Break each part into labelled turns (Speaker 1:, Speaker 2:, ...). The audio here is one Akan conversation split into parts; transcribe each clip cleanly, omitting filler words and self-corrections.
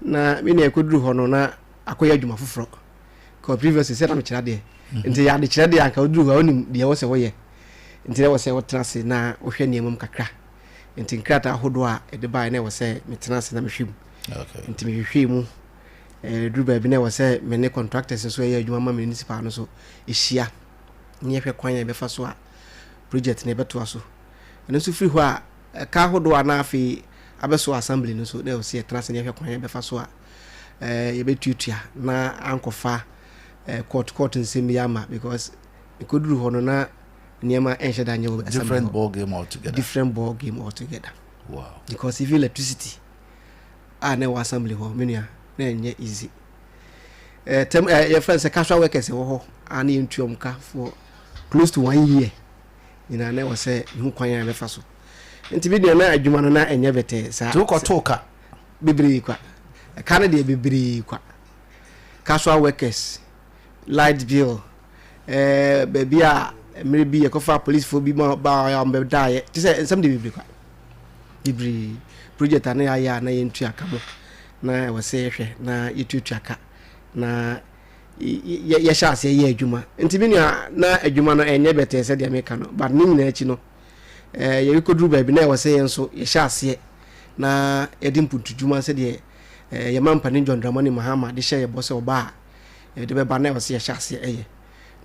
Speaker 1: Na me nua, ɛkɔduru hɔ no na akɔyɛ adwuma foforɔ kɔ. Previously sɛ na mekyerɛ adeɛ, nti yɛ adekyerɛ deɛ, anka woduru hɔ a wonim deɛ ɛwɔ sɛ woyɛ, nti na ɛwɔ sɛ wotena ase na wohwɛ nneɛma mu kakra. Nti nkrataa ahodoɔ a ɛde baeɛ na ɛwɔ sɛ metena ase na mehwɛ mu. Nti mehwehwɛ mu, duru baabi na ɛwɔ sɛ me ne contractors nso ɛyɛ adwuma ma municipal no so ɛhyia ne yɛhwɛ kwan a yɛbɛfa so a project no yɛbɛtoa so. Ɛno nso firi hɔ a, ɛka ahodoɔ a na afei abɛso assembly no so na ɛwɔ sɛ yɛtena ase ne yɛhwɛ kwan a yɛbɛfa so a yɛbɛtuatua na ankɔfa court nsɛm bi ama, because ɛkɔduru hɔ no na nneɛma ɛnhyɛ da nyɛ wɔ assembly
Speaker 2: Different
Speaker 1: hɔ.
Speaker 2: ball game altogether.
Speaker 1: Different ball game altogether. Because even electricity a na ɛwɔ assembly hɔ, me nua, na ɛnyɛ easy. Tɛm yɛfrɛ no sɛ casual workers ɛwɔ hɔ a na yɛntua wɔn ka for close to one year nyinaa, na ɛwɔ sɛ mehu kwan a yɛbɛfa so. Nti bi nua, na adwuma no na ɛnyɛ bɛtɛɛ saa.
Speaker 2: Nti wokɔtoo ka?
Speaker 1: Bebree kwa. Ɛka no deɛ, bebree kwa. Casual workers, light bill, baabi a mmerɛ bi yɛkɔfa policefoɔ bi ma ba a wɔbɛdaeɛ te sɛ nsɛm de, bebree kwa, bebree. Project a na yɛayɛ a na yɛntua ka mo, na ɛwɔ sɛ yɛhwɛ na yɛtuatua ka na yɛhyɛ aseɛ yɛ adwuma. Nti me nua, na adwuma no ɛnyɛ bɛtɛɛ sɛdeɛ meka no, but ne nyinaa akyi no, yɛrekɔduru baabi na ɛwɔ sɛ yɛn nso yɛhyɛ aseɛ na yɛde mpuntudwuma sɛdeɛ yɛma mpanin John Dramani Mahama de hyɛ yɛbɔ sɛ ɔba a yɛde bɛba, na ɛwɔ sɛ yɛhyɛ aseɛ ɛyɛ.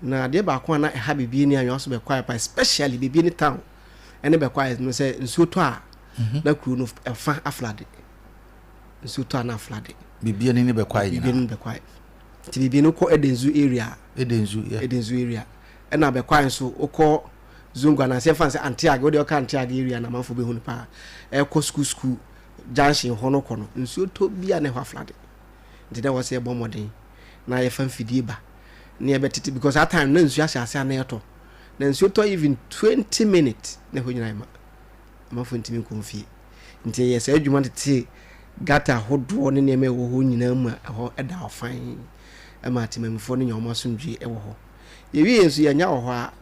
Speaker 1: Na adeɛ baako a na ɛha Bibiani Anhwiaso Bɛkwae pa, especially Bibiani town ɛne Bɛkwae no, sɛ nsuo tɔ a na kuro no ɛfa aflood. Nsuo tɔ a na aflood.
Speaker 2: Bibiani ne Bɛkwae
Speaker 1: Bibiani
Speaker 2: nyinaa?
Speaker 1: No Bɛkwae. Nti Bibiani kɔ Edenzu area.
Speaker 2: Edenzu, yeah.
Speaker 1: Edenzu area ɛna Bɛkwae nso wokɔ Zongo anaasɛ yɛmfa no sɛ Anteage, wode ɔka Anteage area na amanfoɔ bɛhu no paa. Ɛkɔ school junction hɔ no kɔ no, nsuo tɔ bi a na ɛhɔ aflood. Nti na ɛwɔ sɛ yɛbɔ mmɔden na yɛfa mfidie ba na yɛbɛtete, because that time na nsuo ahyɛ ase a na ɛtɔ, na nsuo tɔ even 20 minutes na ɛhɔ nyinaa ma amanfoɔ ntumi nkɔ fie. Nti yɛyɛ saa adwuma tete gutter ahodoɔ ne nneɛma a ɛwɔ hɔ nyinaa mu a ɛhɔ ɛda hɔ fan ɛma atemammufoɔ no nya wɔn asomdwie ɛwɔ hɔ. Yɛwie nso, yɛnya wɔ hɔ a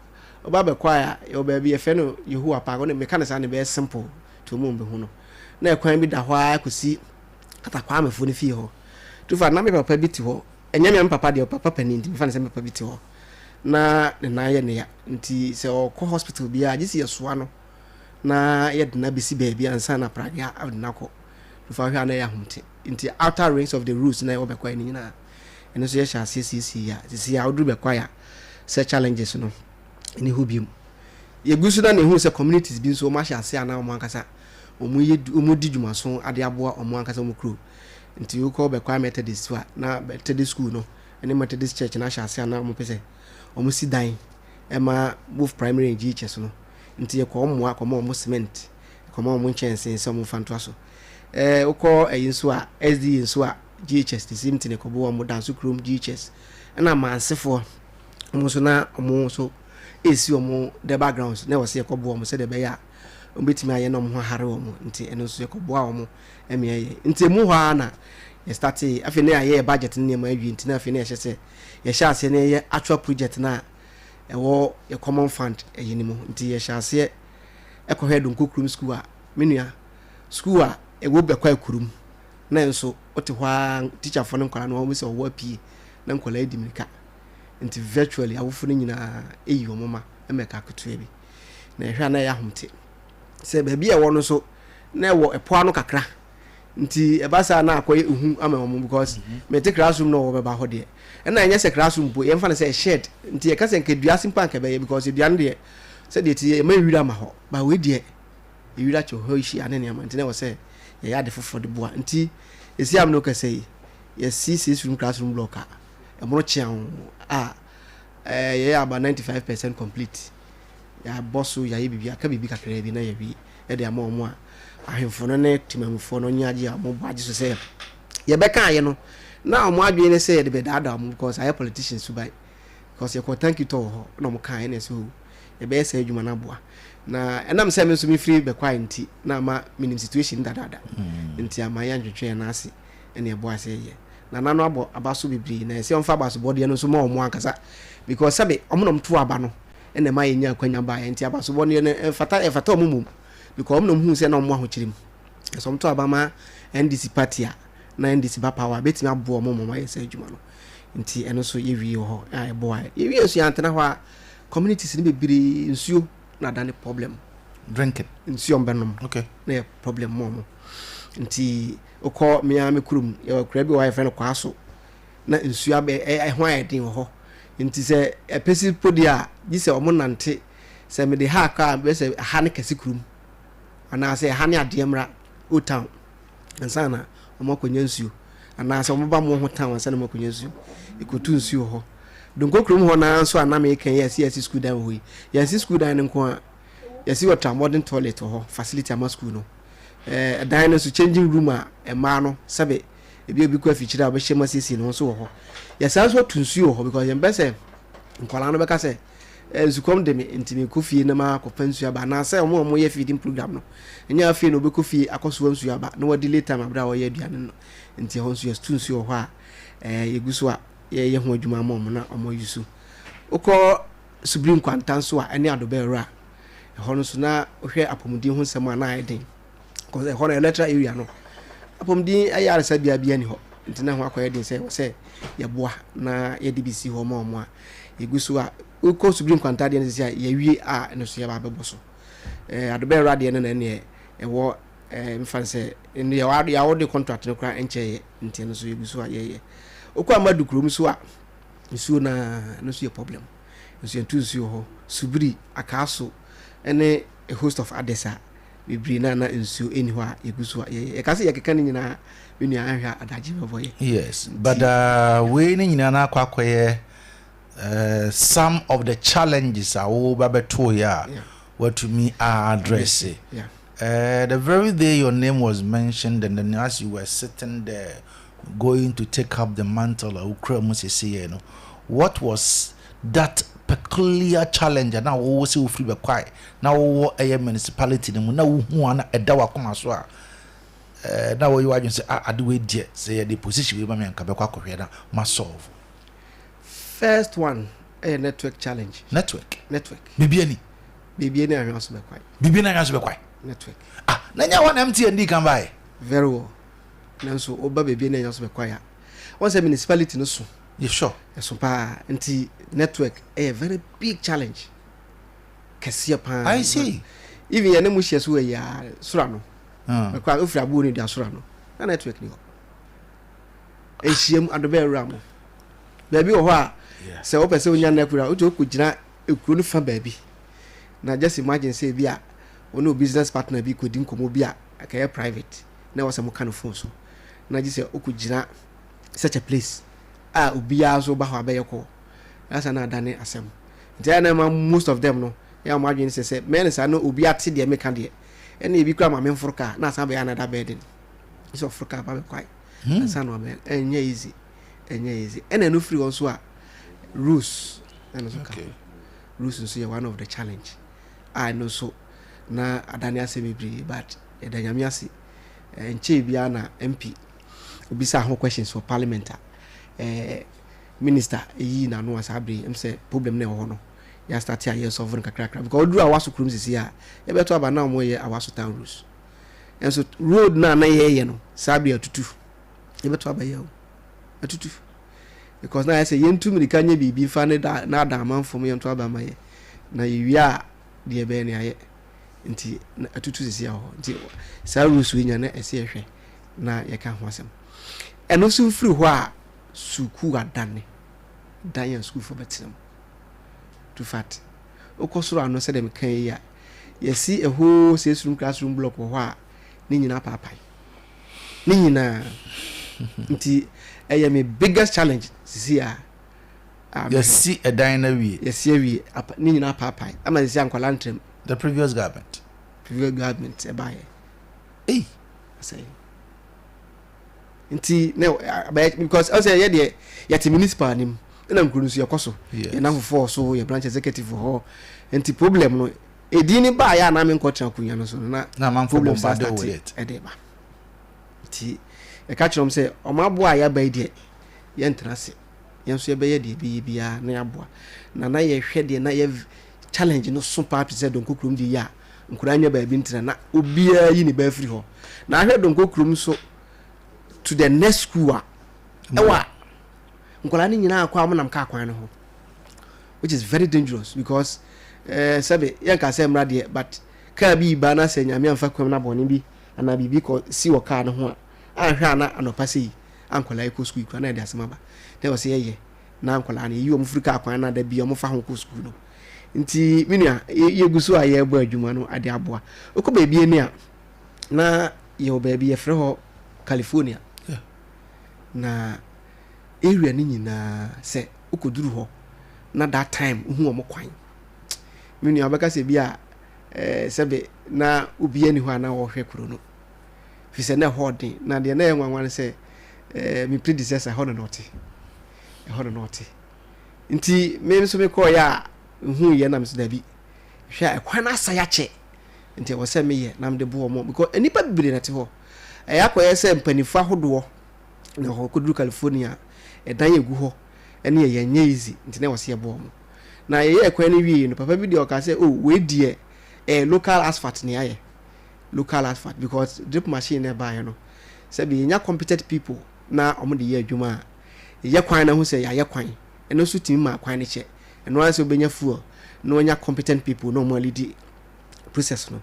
Speaker 1: ɔba bɛkɔ a yɛwɔ baabi yɛfrɛ no Yehowa Park. Ɔne meka no saa ne bɛyɛ simple to ɔmu bɛhu no, na ɛkwan bi da hɔ a kɔsi Atakwamefoɔ no fie hɔ tufa. Na me papa bi te hɔ, ɛnyɛ me papa deɛ, papa panin, nti mefa no sɛ me papa bi te hɔ na ne nan yɛ ne ya. Nti sɛ ɔkɔ hospital biara, gye sɛ yɛsoa no na yɛde no abɛsi baabi ansa na pragea ade no akɔ. Tufa hwɛ a na ɛyɛ ahomte. Nti outer rings of the roads na ɛwɔ Bɛkwae no nyinaa, ɛno nso yɛhyɛ aseɛ siesie a sisi a woduru Bɛkwae a sɛ challenges no ɛni hɔ biom. Yɛgu so na ehu sɛ communities bi nso wɔn ahyɛ ase a na wɔn ankasa wɔn yɛ wɔn di dwumaso ade aboa wɔn ankasa wɔn kuro. Nti wokɔ Bɛkwae Methodist so a, na Methodist school no ne Methodist church no ahyɛ ase a na wɔn pɛ sɛ wɔn si dan ɛma both primary and JHS no. Nti yɛkɔ wɔn mmoa, kɔma wɔn cement, kɔma wɔn nkyɛnsee sɛ wɔn fa ntoa so. Wokɔ ɛyi nso a, SDA nso a JHS, the same thing, ɛkɔbɔ wɔn Danso kurom JHS. Ɛna Mansefoɔ wɔn nso na wɔn nso esi wɔn durbar grounds na ɛwɔ sɛ yɛkɔboa wɔn sɛdeɛ ɛbɛyɛ a wɔn bɛtumi ayɛ na wɔn ho ahare wɔn. Nti ɛno nso yɛkɔboa wɔn ɛmea yɛ. Nti emu hɔ ara na yɛ start. Afei na yɛayɛ yɛ budget ne nneɛma awie, nti na afei na yɛhyɛ sɛ yɛhyɛ aseɛ na yɛyɛ actual project na ɛwɔ yɛ common fund ɛyi ne mu. Nti yɛhyɛ aseɛ ɛkɔhwɛ Donko kurom school a, me nua, school a ɛwɔ Bɛkwae kurom na nso wote hɔ a teacherfoɔ no nkwadaa no wɔn sɛ ɔwɔ apue na nkwadaa di mirika. Nti virtually awofo no nyinaa ɛyi wɔn ma ɛmɛka ketewa bi na ɛhwɛ a na ɛyɛ ahomte sɛ baabi a ɛwɔ no nso na ɛwɔ ɛpo ano kakra. Nti ɛba saa na akɔyɛ ehu ama wɔn, because mɛte classroom na ɔwɔ bɛba hɔ deɛ, ɛna ɛnyɛ sɛ classroom mpo, yɛmfa no sɛ shed. Nti yɛka sɛ nka dua ase mpo anka ɛbɛyɛ, because dua no deɛ, sɛdeɛ ti yɛ ɛma nwura ma hɔ ba, wei deɛ ewira kyɛ hɔ ahyia ne nneɛma. Nti na ɛwɔ sɛ yɛyɛ ade foforɔ de boa. Nti esi amino kɛsɛ yi, yɛsi six room classroom block a ɛmono kyea ho a yɛyɛ about 95% complete. Yɛabɔ so, yɛayɛ biribi aka biribi kakraa bi na yɛwie ɛde ama wɔn a ahemfo no ne temamufoɔ no nye agye a wɔn bɔ agye so sɛ yɛbɛka ayɛ no. Na wɔn adwene ne sɛ yɛde bɛdaadaa wɔn, because ayɛ politicians suban, because yɛkɔ thank you tɔ wɔ hɔ na wɔn kaa ɛna ɛsɛ o yɛbɛyɛ saa adwuma no aboa. Na ɛnam sɛ me nso mefiri Bɛkwae nti na ama menim situation dadaada, nti ama yɛ antwetwe yɛn ase ɛna ɛbɔ ase yɛ na nano abɔ aba so bebree na ɛsɛ ɔmfa abasobɔdeɛ no nso ma ɔmo ankasa, because sɛbe ɔmo na ɔmo to aba no ɛna ɛma yɛnya akwanya baeɛ. Nti abasobɔdeɛ no ɛmfata, ɛfata ɔmo mmom, because ɔmo na ɔmo hu sɛ na ɔmo ahokyere mu ɛsɛ ɔmo to aba ma NDC party a. na NDC ba power a, ɛbɛtumi aboa wɔn ma wɔayɛ saa adwuma no. Nti ɛno nso yɛwie wɔ hɔ a ɛboa. Yɛwie nso yɛantena hɔ a, communities no bebree nsuo na adane problem.
Speaker 2: Drinking.
Speaker 1: Nsuo a wɔbɛnom.
Speaker 2: Okay.
Speaker 1: Na yɛ problem ma wɔn. Nti wokɔ me ara me kurom, yɛwɔ akura bi wɔ hɔ a yɛfrɛ no Kwaaso. Na nsuo abɛ ɛho ayɛ den wɔ hɔ. Nti sɛ ɛpɛsi po deɛ a, gye sɛ wɔn nante. Sɛ mede ha kɔ a, bɛyɛ sɛ ha ne kɛse kurom. Anaasɛ ha ne adeɛ mmra Old Town ansa na wɔn akɔnya nsuo. Anaasɛ wɔn ba mo ho town ansa na wɔn akɔnya nsuo. Ɛkɔtu nsuo wɔ hɔ. Donko kurom hɔ naa nso a na meka yi, yɛsi yɛsi sukuu dan wɔ hɔ yi. Yɛnsi sukuu dan no nko a, yɛsi ultra modern toilet wɔ hɔ, facility ama sukuu no. Ɛɛ dan no nso changing room a mmaa no sɛbe ebi obi kɔ afikyire a ɔbɛhyɛ mu asiesie ne ho nso wɔ hɔ. Yɛsan nso atu nsuo wɔ hɔ because yɛmpɛ sɛ nkwadaa no bɛka sɛ eh, nsukɔm de me nti mekɔ fie na makɔfa nsuo aba anaasɛ wɔn a wɔyɛ feeding program no ɛnyɛ afei na wɔbɛkɔ fie akɔsoa nsuo aba na wɔde delay time abere a wɔyɛ aduane no nti ɛhɔ nso yɛtu nsuo wɔ hɔ a eh, yɛgu so a yɛyɛ ho adwuma ama wɔn na wɔn ayi so. Wokɔ Subiri Nkwanta nso a ɛne Adobɛwura ɛhɔ no nso na wohwɛ apɔmuden ho nsɛm a na ayɛ den because ɛhɔ no electoral area no apɔmuden ayaresabea bi ani hɔ nti na ho akɔyɛ den sɛ wɔ sɛ yɛboa na yɛde bi si hɔ ma wɔn a yɛgu so a wokɔ Subiri Nkwanta deɛ no sisi a yɛawie a ɛno nso yɛba abɛbɔ so. Ɛɛ Adobɛwura deɛ no na ɛneɛ ɛwɔ ɛɛ mfa sɛ ɛno yɛawɔ de contract no koraa nkyɛeɛ nti ɛno nso yɛgu so a yɛyɛ. Wokɔ Amadu kurom so a nsuo no ara ɛno nso yɛ problem. Nso yɛnto nsuo wɔ hɔ. Subiri, Akaaso ne a host of others a bebree no a na nsuo nni hɔ a yɛgu so a yɛyɛ. Yɛka sɛ yɛkeka ne nyinaa me nua anhwɛ a adagye bɛbɔ yɛ.
Speaker 2: Yes, but uh, wei ne nyinaa no akɔ akɔyɛ uh, some of the challenges a woba bɛtooyɛ a yeah. watumi a address. Yeah. The very day your name was mentioned and then as you were sitting there going to take up the mantle a wokura mu seesei no, what was that peculiar challenge a na wowɔ sɛ wofiri bɛkwae na wowɔ ɛyɛ municipality no mu na wohu a na ɛda w'akoma so a eh, na wɔyɛ w'adwene sɛ ah, ade wei deɛ sɛ yɛde position wei ma me anka bɛkɔ akɔhwɛ na ma solve.
Speaker 1: First one ɛyɛ network challenge.
Speaker 2: Network.
Speaker 1: Network.
Speaker 2: Biribi ani.
Speaker 1: Biribi ani ahwɛ so bɛkwae.
Speaker 2: Biribi ani ahwɛ so bɛkwae.
Speaker 1: Network.
Speaker 2: Ah, na nyɛ hɔ na MTN di kan baeɛ.
Speaker 1: Very well. Nanso woba baabi a na ɛnya so bɛkwae a, wɔn sɛ municipality no so.
Speaker 2: Yeah, sure.
Speaker 1: Ɛso paa nti network ɛyɛ very big challenge kɛseɛ paa.
Speaker 2: I see.
Speaker 1: Even yɛne mo hyia so wɔ yi a soro ano. Bɛkwae ofiri aboɔ no dua soro ano na network ni hɔ. Nhyiam adobɛ awura mo. Baabi wɔ hɔ a sɛ wopɛ sɛ wonya network a wotumi kɔgyina ekuro no fa baabi. Na just imagine sɛ ebi a wo ne wo business partner bi kɔdi nkɔmmɔ bi a ɛkɛyɛ private. Na ɛwɔ sɛ moka no phone so na gye sɛ wokɔgyina such a place a obiara nso ba hɔ abɛyɛ call na saa na adane asɛm nti ɛyɛ na ɛma most of them no yɛ wɔn adwene sɛ sɛ mɛyɛ no saa na obi ate deɛ meka deɛ ɛna ebi kura ma memforo kaa na asan bɛyɛ another burden sɛ ɔforo kaa ba bɛkwae hmm. ansa na wabɛyɛ ɛnyɛ easy ɛnyɛ easy ɛna ɛno firi hɔ nso a rules ɛno nso ka ho rules nso yɛ one of the challenge a ɛno nso na adane asɛm bebree but Yɛda Nyame ase. Ɛnkyɛɛ biara na MP obisaa ho questions wɔ parliament a eh, minister yii n'ano a saa bere yi ɛm sɛ problem na ɛwɔ hɔ no yɛastate a yɛsɔlve no kakrakra because woduru Awaso kurom sisi a yɛbɛto aba na wɔyɛ Awaso town roads nso road no a na yɛyɛ no saa bere atutu yɛbɛto aba yɛ o atutu because na ayɛ sɛ yɛntu mirika nyɛ biribi mfa ne da na ada amanfoɔ mu yɛnto aba ma yɛ na yɛwie a deɛ ɛbɛyɛ ne ayɛ nti na atutu sisi wɔ hɔ nti saa rules wei nya na ɛsɛ yɛhwɛ na yɛka ho asɛm ɛno nso mfiri hɔ a sukuu adane dan a sukuufoɔ bɛtena mu to fat wokɔ soro ano sɛdeɛ meka yi a yɛsi a whole six room classroom block wɔ hɔ a ne nyinaa paapae ne nyinaa nti ɛyɛ me biggest challenge sisi a
Speaker 2: Yɛasi ɛdan no awie.
Speaker 1: Yɛasi awie. Apa, ne nyinaa apaapae. Ama sisi a nkwadaa ntram.
Speaker 2: The previous government.
Speaker 1: Previous government ɛbaeɛ.
Speaker 2: Ei.
Speaker 1: Asɛe. Nti na abɛyɛ because ɔsɛ yɛ deɛ yɛte municipal nim ɛna nkuro no nso yɛkɔ so.
Speaker 2: Yes.
Speaker 1: Yɛn afofoɔ so yɛ branch executive wɔ hɔ. Nti problem no edin ne baeɛ a na menkɔ tena akonnwa no so no na
Speaker 2: Na amanfoɔ
Speaker 1: problem saa
Speaker 2: bombarded
Speaker 1: start
Speaker 2: with it.
Speaker 1: ɛde ba. Nti yɛka kyerɛ wɔn sɛ wɔn aboa a yɛaba yi deɛ yɛntena ase. Yɛn nso yɛbɛyɛ deɛ ɛbɛyɛ biara na yɛaboa. Na na yɛhwɛ deɛ na yɛ challenge no so paa te sɛ Donko kurom deɛ yi a nkwadaa nya baabi ntena na obiara yi ne ba afiri hɔ. Na ahwɛ Donko kurom nso to the next school a ɛwɔ a nkwadaa no nyinaa kɔ a wɔnam kaa kwan no ho, which is very dangerous because sɛbe yɛnka sɛ mmra deɛ, but kaa bi ba na sɛ Nyame amfa kwam na bɔne bi anaa biribi kɔ si wɔ kaa no ho a, anhwɛ a na anɔpa sɛ yi a nkwadaa yi kɔ sukuu yi koraa na yɛde asɛm aba. Na ɛwɔ sɛ yɛyɛ na nkwadaa no yɛyi wɔn firi kaa kwan na da bi wɔn fa ho kɔ sukuu no. Nti me nua, yɛgu so a yɛrebɔ adwuma no ade aboa. Wokɔ baabi ani a, na yɛwɔ baabi yɛfrɛ hɔ California. Na area no nyinaa sɛ wokɔduru hɔ na that time wohu wɔn kwan, me nua, wobɛka sɛ bi a sɛbe na obi ani hɔ a na wɔhwɛ kuro no, fi sɛ na ɛhɔ ɔden. Na deɛ na ɛyɛ nwanwa no sɛ me predecessor ɛhɔ na na ɔte, ɛhɔ na na ɔte. Nti me nso mekɔɔyɛ a nhu yɛ nam so dabi, hwɛ a ɛkwan no asa yɛakyɛ, nti ɛwɔ sɛ meyɛ na mede boɔ mɔ because nnipa bebree na ɛte hɔ. Ɛyɛ akɔyɛ sɛ mpanimfoɔ ahodoɔ na hɔ kɔduru California, ɛdan egu hɔ ɛne yɛ nyɛ easy, nti na ɛwɔ sɛ yɛboɔ mo. Na yɛyɛ ɛkwan no wie no, papa bi deɛ ɔka sɛ, oh, wei deɛ ɛyɛ local asphalt ne ayɛ local asphalt because drip machine na ɛbaeɛ no, sɛbi yɛnya competent people na wɔn de yɛ adwuma a, yɛyɛ kwan no ho sɛ yɛayɛ kwan. Ɛno nso tumi ma kwan no kyɛ. Ɛno ara sɛ wobɛnya fuel na wɔnya competent people na wɔn alidi process no.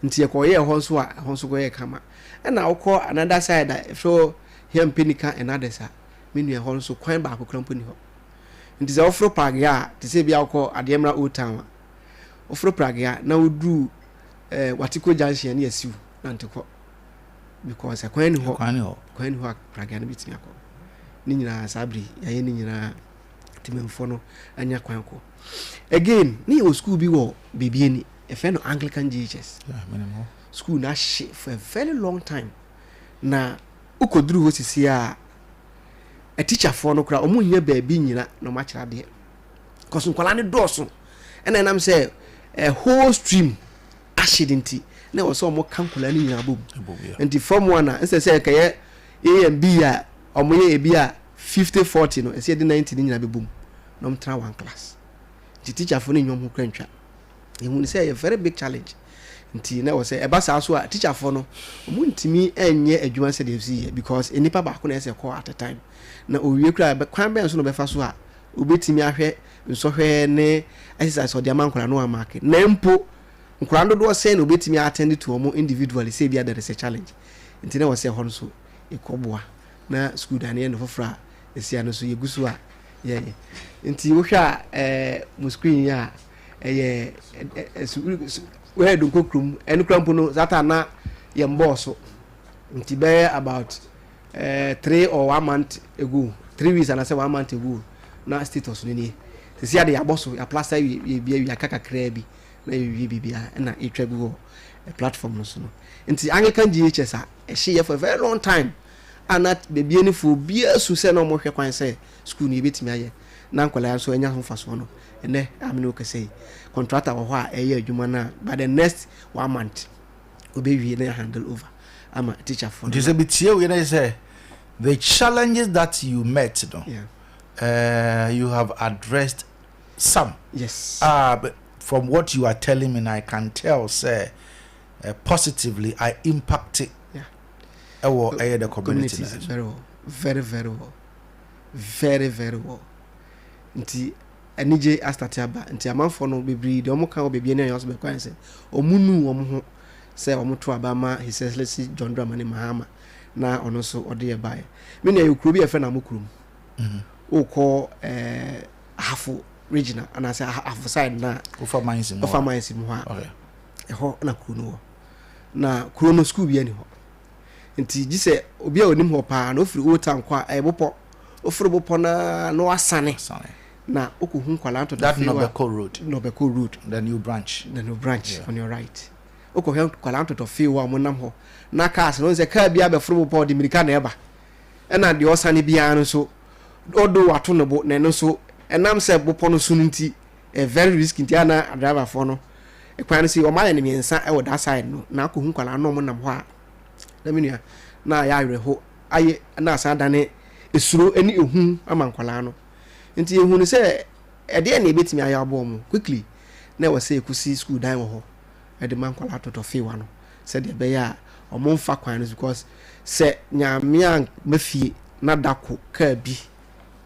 Speaker 1: Nti yɛkɔyɛɛ hɔ nso a, ɛhɔ nso kɔyɛɛ kama. Ɛna wokɔ another side a ɛfrɛ hɔ Hiampenika and others a, me nua, ɛhɔ nso kwan baako kora mpo ni hɔ. Nti sɛ woforo Pragea a, te sɛ bi a wokɔ Adeɛmra Old Town a, woforo Pragea na woduru Watiko Junction ne yɛsiw nante kɔ because ɛkwan ni hɔ, kwan ni hɔ, kwan ni hɔ a Pragea no bɛtumi akɔ. Ne nyinaa saa bere yɛayɛ ne nyinaa, tìmɛnfoɔ no anya kwan kɔ. Again, ne yɛwɔ school bi wɔ baabi ani yɛfrɛ no Anglican JHS. School no ahye for a very long time, na wokɔduru hɔ sisi a, atikyafoɔ no koraa ɔmo nyɛ baabi nyina na ɔmo akyerɛ adeɛ kɔso nkwadaa no dɔɔso. Ɛna ɛnam sɛ a whole stream ahye de nti na ɛwɔ sɛ ɔmo ka nkwadaa no nyinaa bom. Nti form one a nsɛ sɛ ɛkɛyɛ A and B a ɔmo yɛ ebi a 50-40 no, ɛsɛ yɛde 90 no nyinaa bɛbom na ɔmo tena one class. Nti teacherfoɔ no nyɛ ɔmo ho kora ntwa. Ehu ne sɛ ɛyɛ very big challenge, nti na ɛwɔ sɛ ɛba saa so a, teacherfoɔ no ɔmo ntumi nyɛ adwuma sɛdeɛ ɛsi yɛ because nipa baako na ɛsɛ kɔ at a time, na owie kora kwan bɛn so na ɔbɛfa so a obetumi ahwɛ nsɔhwɛ ne exercise ɔde ama nkwadaa no amaake, na mpo nkwadaa dodoɔ sɛn na obetumi attend to wɔn individually sɛ ebi a there is a challenge. Nti na ɛwɔ sɛ ɛhɔ no so ekɔboa na school dan no yɛ no foforɔ a esia no so yɛgu so a yɛyɛ. Nti wohwɛ a mo screen yi a ɛyɛ ɛ wɔyɛ Donko kurom ɛno kura mpo no saa ta na yɛn bɔɔ so, nti bɛyɛ about 3 or 1 month ago, 3 weeks anaasɛ one month ago na status no nie. Sisi ade yɛabɔ so, yɛaplaster wie bi awie, aka kakraa bi na yɛwie biribiara ɛna yɛtwa gu wɔ platform no so no. Nti Anglican JHS a ɛhye yɛ for a very long time a na baabi anifoɔ obiara su sɛ na wɔhwɛ kwan sɛ school no yɛbɛtumi ayɛ na nkwadaa nso anya ho mfasoɔ no, ɛnɛ a mene wo kɛsɛ yi, contractor wɔ hɔ a ɛyɛ adwuma no a by the next one month obɛwie na yɛ handle over ama teacherfoɔ no.
Speaker 2: Nti sɛ metie wei na sɛ the challenges that you met no, you have addressed some.
Speaker 1: Yes.
Speaker 2: But from what you are telling me, I can tell sɛ positively I impact it ɛwɔ ɛyɛ the community.
Speaker 1: Communities very well, very very well, very very well. Nti anigye astart aba, nti amanfoɔ no bebree deɛ wɔn ka wɔ beebi ne ɛyɛ ɔso bɛkɔ ayɛ sɛ wɔn nu wɔn ho sɛ wɔn to aba ma His Excellency John Dramani Mahama na ɔno nso ɔde yɛ baeɛ. Me nua, yɛ kuro bi a yɛfrɛ no Amokurom. Wokɔ Ahafo regional anaasɛ Ahafo side na
Speaker 2: wofa mines mu.
Speaker 1: Wofa mines mu hɔ a, ɛhɔ na kuro no wɔ. Na kuro no school bi ani hɔ, nti gye sɛ obi a onim hɔ paa na ofiri Old Town kɔ a, ɛyɛ bopɔ, ofiri bopɔ naa na wasane na okɔhu nkwadaa ntɔtɔ.
Speaker 2: That Nobeko Road.
Speaker 1: Nobeko Road.
Speaker 2: The new branch.
Speaker 1: The new branch, yeah. On your right wokɔhwɛ nkwadaa ntɔtɔ fee wɔ a wɔnam hɔ na cars no sɛ car bi abɛforo bopɔ, ɔde mirika na ɛba, ɛna deɛ ɔsane biara no nso ɔdo wato ne bo, na ɛno nso ɛnam sɛ bopɔ no so no nti ɛ very risky. Nti ana driverfoɔ no kwan no si wɔn ayɛ no mmiɛnsa ɛwɔ that side no na akɔhu nkwadaa no wɔn nam hɔ a, na me nua, na ayɛ awerɛho ayɛ na asan adane esuro ne ehu ama nkwadaa no. Nti ehu no sɛ ɛdeɛ na ebetumi ayɛ aboɔ wɔn quickly na ɛwɔ sɛ ekusi school dan wɔ hɔ ɛde ma nkwadaa tɔtɔ fewa no sɛdeɛ ɛbɛyɛ a Ɔmo nfa kwan no so because sɛ Nyame amma fie na da ko kaa bi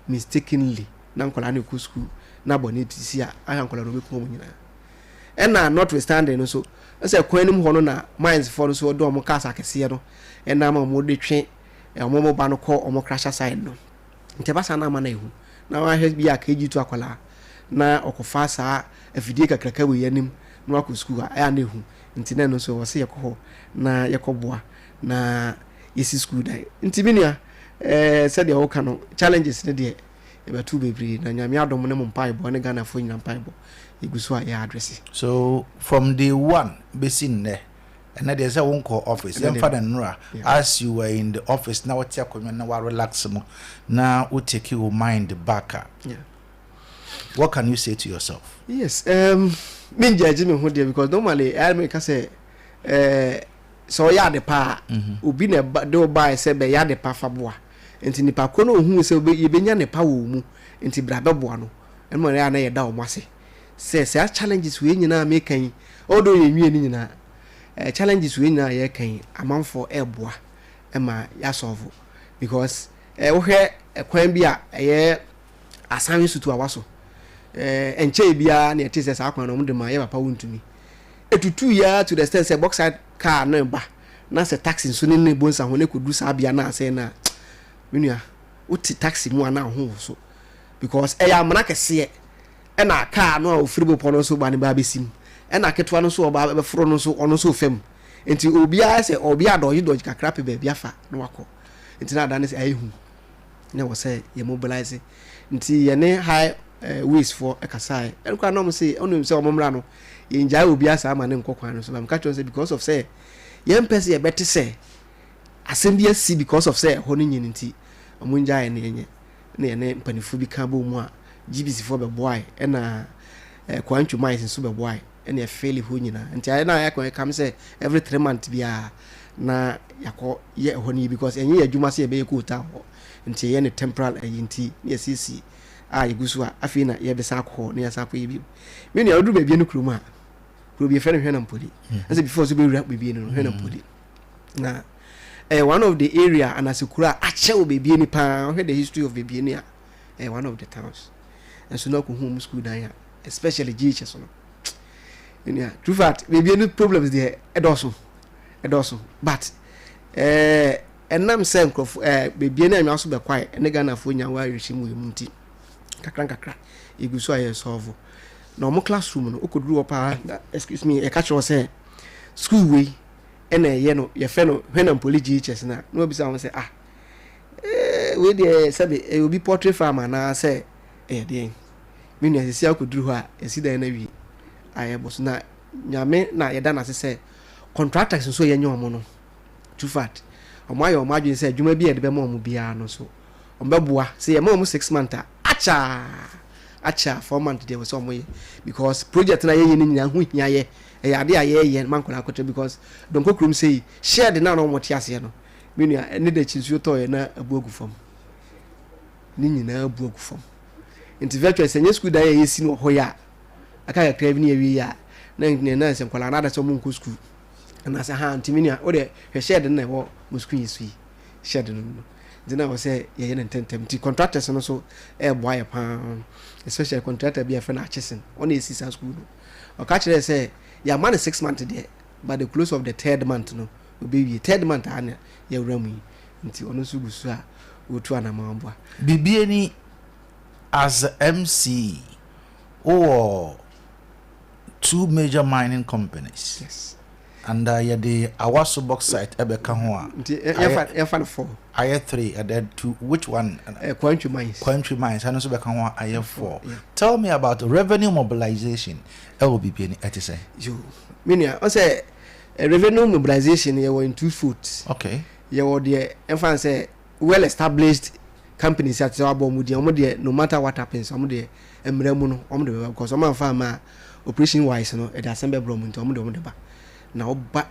Speaker 1: mistakenly na nkwadaa no rekɔ school na bɔne sisi a, ahwɛ nkwadaa no ɔbɛku wɔn nyinaa. Ɛna notwithstanding no nso, sɛ kwan no mu hɔ no na mines foɔ no nso de wɔn cars akɛseɛ no ɛnam a wɔde twe wɔn ba no kɔ wɔn crusher side no. Nti ɛba saa na ama no ahu. Na wahwɛ bi a KG2 akwadaa na ɔkɔfa saa afidie kakraka wei anim na wakɔ sukuu a, ɛyɛ a na ɛhu. Nti na ɛno nso ɛwɔ sɛ yɛkɔ hɔ na yɛkɔboa na yɛsi sukuu dan. Nti me nua, eh, sɛdeɛ woka no, challenges no deɛ yɛbɛto bebree na Nyame adom ne mo mpaebɔ ne Ghanafoɔ nyina mpaebɔ yɛgu so a yɛ address.
Speaker 2: So from day one bɛsi nnɛ, ɛnnɛ deɛ sɛ wonkɔɔ office, yɛmfa no nnora, as you were in the office na wote akonnwa na wa relax no na wo take wo mind back a, what can you say to yourself?
Speaker 1: Yes, me judge me ho deɛ because normally ɛyɛ me ka sɛ eh, sɛ ɔyɛ ade pa a, obi na ɛba de ɔbaeɛ sɛ bɛyɛ ade pa fa boa. Nti nipa ko no ohuu sɛ yɛbɛnya ne pa wɔ wo mu nti bra bɛboa no. Ɛno ma ɛyɛ a na yɛda wɔn ase sɛ saa challenges wei nyinaa meka yi, although yɛnwie ne nyinaa, eh, challenges wei nyinaa yɛka yi, amanfoɔ ɛreboa ma yɛasɔlvo because eh, wohwɛ ɛkwan bi a ɛyɛ Asan nsutu awa so. Eh, ɛnkyɛe biara na yɛte sɛ saa kwan no wɔde ma yɛ papa wontumi. Etutuu yi ara to the extent sɛ bauxite car no reba na sɛ taxi nso ne no rebɔ nsa ho na ekodu saa bea no a asɛe no a, me nua, wote taxi mu a na wo ho woso because ɛyɛ amena kɛseɛ ɛna car no a ofiri bepɔ no so ba no ba abɛsi mu ɛna ketewa no nso ɔba bɛforo no nso ɔno nso fa mu nti obiara sɛ obiara dɔgye dɔgye kakra pɛ baabi afa na wakɔ nti na ada no sɛ ayɛ hu. Na ɛwɔ sɛ yɛ mobilise nti yɛne high eh, ways foɔ ɛkasaeɛ ɛno koraa na ɔmo se ɔno sɛ ɔmo mmra no yɛngyae obiara saa ma ne nkɔ kwan no so ba meka kyerɛ sɛ because of sɛ yɛmpɛ sɛ yɛbɛte sɛ asɛm bi asi because of sɛ ɛhɔ no nyin nti ɔmo ngyae ne yɛnyɛ na yɛne mpanimfoɔ bi ka bɔ mu a GBC foɔ bɛboae ɛna eh, Kwantwo mines nso bɛboae ɛna ɛfeeli hɔ nyinaa nti ayɛ na ayɛ kwan kam sɛ every 3 months biara na yɛakɔ yɛ ɛhɔ no yie because ɛnyɛ yɛ adwuma sɛ yɛbɛyɛ quota hɔ nti yɛyɛ no temporal ayi nti na yɛsiesie a yɛgu so a afei na yɛbɛsan akɔ hɔ na yɛsan akɔ yɛ bio. Me nua woduru baabi no kurom a kuro bi yɛfrɛ no Hwɛnampoli ɛsɛ before so bɛwura baabi no Hwɛnampoli na ɛyɛ one of the area anaasɛ kuro a akyɛ wɔ baabi ni paa. Wohwɛ the history of baabi ni a, ɛyɛ one of the towns nso na akɔhu ɔmo school dan a, especially GHS no. Nua, true fact, baabi ni problems deɛ ɛdɔɔso ɛdɔɔso, but ɛnam sɛ nkurɔfo beebi ne anwea so bɛkwae ɛne Ghanafoɔ nya wɔ awerɛhyɛ mu wɔ mu nti kakra nkakra yɛgu so a yɛ solve. Na ɔmo classroom no wokɔduru hɔ paa na, excuse me, yɛka kyerɛ wɔ sɛ school wei ɛna ɛyɛ no yɛfrɛ no Hwɛnampoli GHS no a, na wabisa wɔn sɛ, ah, wei deɛ sɛbe ɛyɛ obi poultry farm anaasɛ ɛyɛ deɛn? Me nua, sisi akɔduru hɔ a yɛsi dan no awie a yɛbɔ so na Nyame na yɛda no ase sɛ contractors nso a yɛnyɛ wɔn no, true fact, wɔn ayɛ wɔn adwene sɛ adwuma bi a yɛde bɛma wɔn biara no nso wɔn bɛboa sɛ yɛma wɔn 6 months a akyɛ akyɛ a 4 months deɛ wɔ sɛ wɔn yɛ because project na yɛyɛ no nyinaa ho hia. Yɛ ɛyɛ ade a yɛyɛ ma nkɔla akɔtɛ because dɔnkɔ kurom sɛ yi shed na na wɔn te aseɛ no, me nua, ɛne da akyi nsuo tɔɔyɛ na abu agu fam ne nyinaa abu agu fam. Nti virtually sɛ nyɛ school dan a yɛsi no wɔ hɔ yɛ a aka kakra bi ne yɛwie yɛ a na ne na sɛ nkɔla no ada sɛ ɔmo nkɔ school anaasɛ ha. Nti me nua, wode hwɛ shed no na ɛwɔ mo school yi so yi, shed no nti na wɔ sɛ yɛyɛ no ntɛntɛm. Nti contractors no so ɛɛboa yɛ paa, especially contractor bi a yɛfrɛ no Akyesen, ɔna ɛsi saa school no. Ɔka kyerɛ sɛ yɛama no 6 months deɛ, by the close of the third month no ɔbɛwie. Third month a na yɛwura mu yi nti ɔno nso gu so a wɔtu anamɔ aboa.
Speaker 2: Bibiani, as MCE, wowɔ two major mining companies.
Speaker 1: Yes.
Speaker 2: And yɛde Awaso bauxite ɛbɛka ho a.
Speaker 1: Nti yɛmfa no four.
Speaker 2: Ayɛ three and then two, which one?
Speaker 1: Kwantwi Mines.
Speaker 2: Kwantwi Mines ɛno nso bɛka ho a ayɛ four. Tell me about revenue mobilization ɛwɔ Bibiani, ɛte sɛ?
Speaker 1: Yo, me nua, ɔsɛ revenue mobilization yɛwɔ in two folds. Yɛwɔ deɛ ɛmfa n sɛ well established companies a te sɛ wabɔ ɔmo din, ɔmo deɛ no matter what happens, ɔmo deɛ mmerɛ mu no ɔmo de bɛba because ɔmo amfa ama a operation wise no ɛde asɛm bɛbrɛ ɔmo nti ɔmo de ba. Na ɔba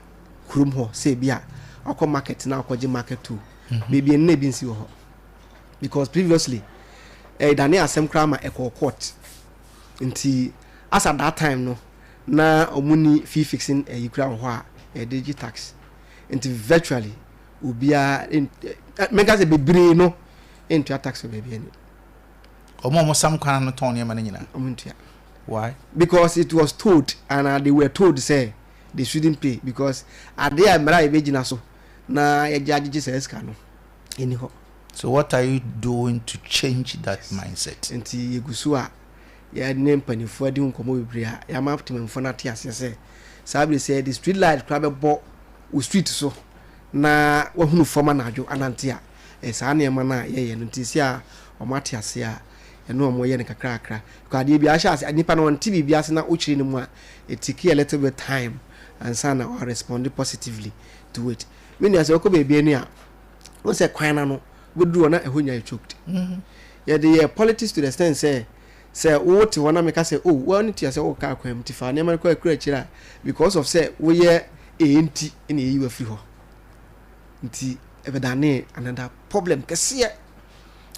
Speaker 1: kurom hɔ sɛ ebi a ɔkɔ market na ɔkɔgye market toll, beebi ɛnna ebi nsi wɔ hɔ because previously ɛdane asɛm koraa ma ɛkɔɔ court. Nti as at that time no na ɔmo ni fee fixing ɛyi koraa wɔ hɔ a yɛde gye tax. Nti virtually obiara, menka sɛ bebree no ntua tax wɔ Bibiani.
Speaker 2: Ɔmo a ɔmo sam kwan no tɔn nneɛma no nyinaa?
Speaker 1: Ɔmo ntua.
Speaker 2: Why?
Speaker 1: Because it was told and they were told say they shouldn't pay because adeɛ a mmara a yɛbɛgyina so na yɛgye agyegye saa sika no ɛni hɔ.
Speaker 2: So what are you doing to change that mindset?
Speaker 1: Nti yɛgu so a yɛne mpanimfoɔ adi ho nkɔmmɔ bebree a yɛama temamfoɔ no ate aseɛ sɛ saa bere sɛ yɛde street light koraa bɛbɔ wo street so na wahunu fam anadwo anante a, saa nneɛma no a yɛyɛ no nti si a wɔn ate ase a ɛno wɔn yɛ no kakrakra, because adeɛ bi ahyɛ ase, nipa no ɔnte biribi ase na wokyerɛ no mu a, it take a little bit time ansa na ɔ respond positively to it. Me nua, sɛ wokɔ baabi ani a, wo sɛ kwan na no wobɛduru hɔ na ɛhɔ nya yɛ choked. Yɛde yɛ politics to the extent sɛ wote hɔ na meka sɛ, oh, wɔn ne tua sɛ wɔka kwan mu ti fa nneɛma no kɔ akura akyire a, because of sɛ woyɛ ɛyɛ nti na ɛyi wafiri hɔ, nti ɛbɛdane another problem kɛseɛ.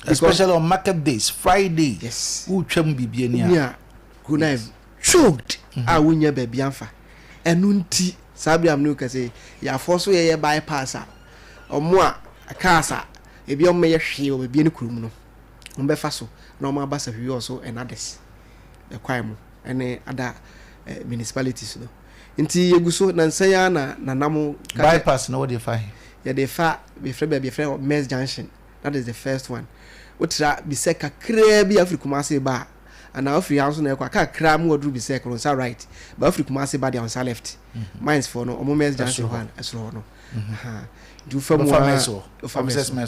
Speaker 2: Especially on market days, Friday.
Speaker 1: Yes.
Speaker 2: Wotwam biribi ani a.
Speaker 1: A kuro no ayɛ choked a wonya baabi amfa. Ɛno nti saa bere am ne kɛsɛ yɛafɔ so yɛyɛ bypass a ɔmo a cars a ebi ɔmo yɛ hwee wɔ baabi ne kurom no, ɔmo bɛfa so na ɔmo aba Sefwi Wiawso and others ɛkwan mu ɛne other municipalities no. Nti yɛgu so na nsɛn ya na nanam.
Speaker 2: Bypass na wɔde fa he?
Speaker 1: Yɛde fa yɛfrɛ baabi yɛfrɛ hɔ Mers Junction. That is the first one. Wotra Bisɛ kakraa bi afiri Kumase ba a, anaa wofiri ha nso na ɛkɔ a, kakra mu waduru Bisɛ koro nsa right ba, wofiri Kumase ba deɛ, nsa left. Mines foɔ no ɔmo Mers Junction hɔ a ɛsoro hɔ no. Nti wofa mu a,
Speaker 2: wofa Mers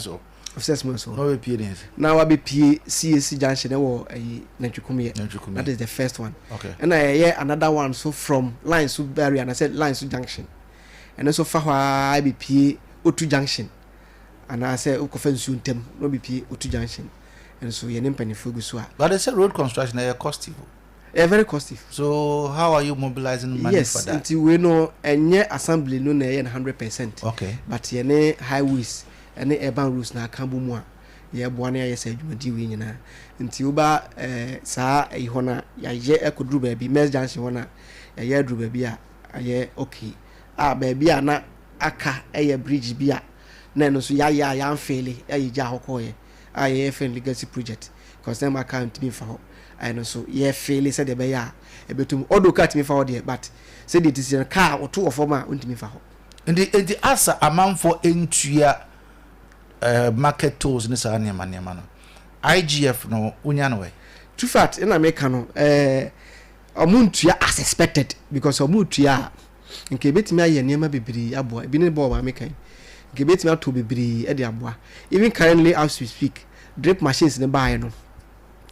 Speaker 2: hɔ,
Speaker 1: Officers Mess hɔ
Speaker 2: na wabɛpie ne
Speaker 1: na wabɛpie CAC Junction ɛwɔ ɛyi Nantwikumyɛ. That is the first one. Ɛna yɛyɛ another one so from line so barrier anaasɛ line so junction, ɛno nso fa hɔ ara bɛpie Otu Junction anaasɛ wokɔfa nsuo ntam na wabɛpie Otu Junction nso. Yɛne mpanimfoɔ gu so a.
Speaker 2: But they say road construction ɛyɛ costly.
Speaker 1: Ɛyɛ very costly.
Speaker 2: So how are you mobilizing money for that?
Speaker 1: Nti wei no ɛnyɛ assembly no na ɛyɛ no 100%. But yɛne highways ɛne urban roads na aka bɔ mu a yɛboa no yɛayɛ saa dwumadi wei nyinaa. Nti woba saa ɛyi hɔ no a, yɛayɛ akɔduru baabi Mers Junction hɔ no a, yɛayɛ aduru baabi a ayɛ okay a, baabi a na aka ɛyɛ bridge bi a na ɛno nso yɛayɛ a yɛamfeele a yɛgyaa hɔ kɔɔyɛ a yɛyɛ fɛn legacy project because na ma car ntumi mfa hɔ a, ɛno nso yɛfeele sɛdeɛ ɛbɛyɛ a ɛbɛtum, although car tumi fa hɔ deɛ, but sɛdeɛ ti si no, car wɔto wɔ fam a ɔntumi mfa hɔ.
Speaker 2: Nti asa amanfoɔ ntua market tolls ne saa nneɛma no, IGF no wonya no wɛ?
Speaker 1: True fact ɛna meka no, ɔmo ntua as expected because ɔmo tua a, nka ebetumi ayɛ nneɛma bebree aboa. Ebi ne bɔɔl maame kan, nka ebetumi atɔ bebree ɛde aboa. Even currently as we speak, drip machines ne baayɛ no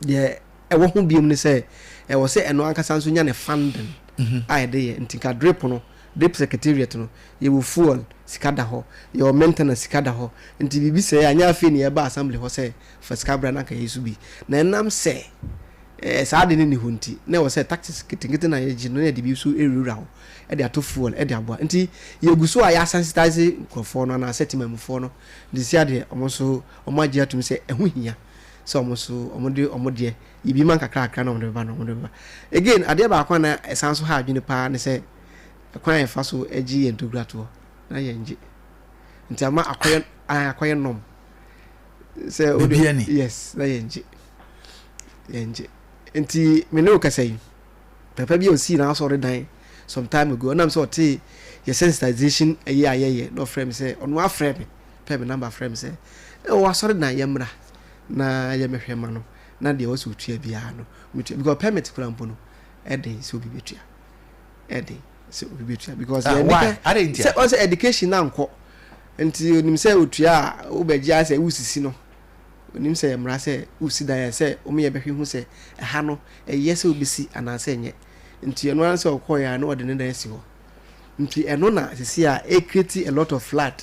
Speaker 1: deɛ, ɛwɔ ho biom ne sɛ ɛwɔ sɛ ɛno ankasa nso nya ne funding a yɛde yɛ. Nti nka drip no, drip secretariat no, yɛwɔ fuel sika da hɔ, yɛwɔ maintenance sika da hɔ. Nti biribi sɛ anyɛ afei ne yɛba assembly hɔ sɛ fa sika bra na nka yɛ so bi na ɛnam sɛ saa de ne ni hɔ. Nti na ɛwɔ sɛ taxes ketenkete na yɛgye no na yɛde bi nso ɛwurawura hɔ ɛde ato fuel ɛde aboa. Nti yɛgu so a yɛasensitize nkurɔfoɔ no anaasɛ temamufoɔ no. Nti si adeɛ ɔmo nso ɔmo agye atum sɛ ɛho hia sɛ ɔmo nso ɔmo de ɔmo deɛ yɛbi ma nkakrakra na ɔmo de bɛba no, ɔmo de bɛba. Again, adeɛ baako a na ɛsan so ha adwene paa ne sɛ kwan a yɛfa so gye yɛn ntoguratoɔ na yɛn gye nti ama akɔyɛ norm sɛ
Speaker 2: wode
Speaker 1: yes na yɛn gye, yɛn gye. Nti me ne wo kasa yi, papa bi a osii n'asɔre dan some time ago, ɔnam sɛ ɔte yɛ sensitization ɛyɛ a yɛyɛ na ɔfrɛ me sɛ ɔno afrɛ me pɛ me number frɛ me sɛ ɛwɔ asɔre dan, yɛ mmra na yɛmɛhwɛ ma no na deɛ ɔsɛ otua biara no otua, because permit kura mpo no ɛden sɛ obi bɛtua, ɛden sɛ obi bɛtua because
Speaker 2: ah, why?
Speaker 1: Sɛ ɔsɛ education na nkɔ nti onim sɛ otua a wobɛgye asɛ wosisi no, onim sɛ mmara sɛ wosi dan a sɛ wɔn yɛ bɛhwɛ hu sɛ ɛha no ɛyɛ sɛ wobɛsi anaasɛ ɛnyɛ. Nti ɛno ara sɛ ɔkɔɔ a na ɔde ne dan asi hɔ. Nti ɛno na sisi a ɛcreate a lot of flood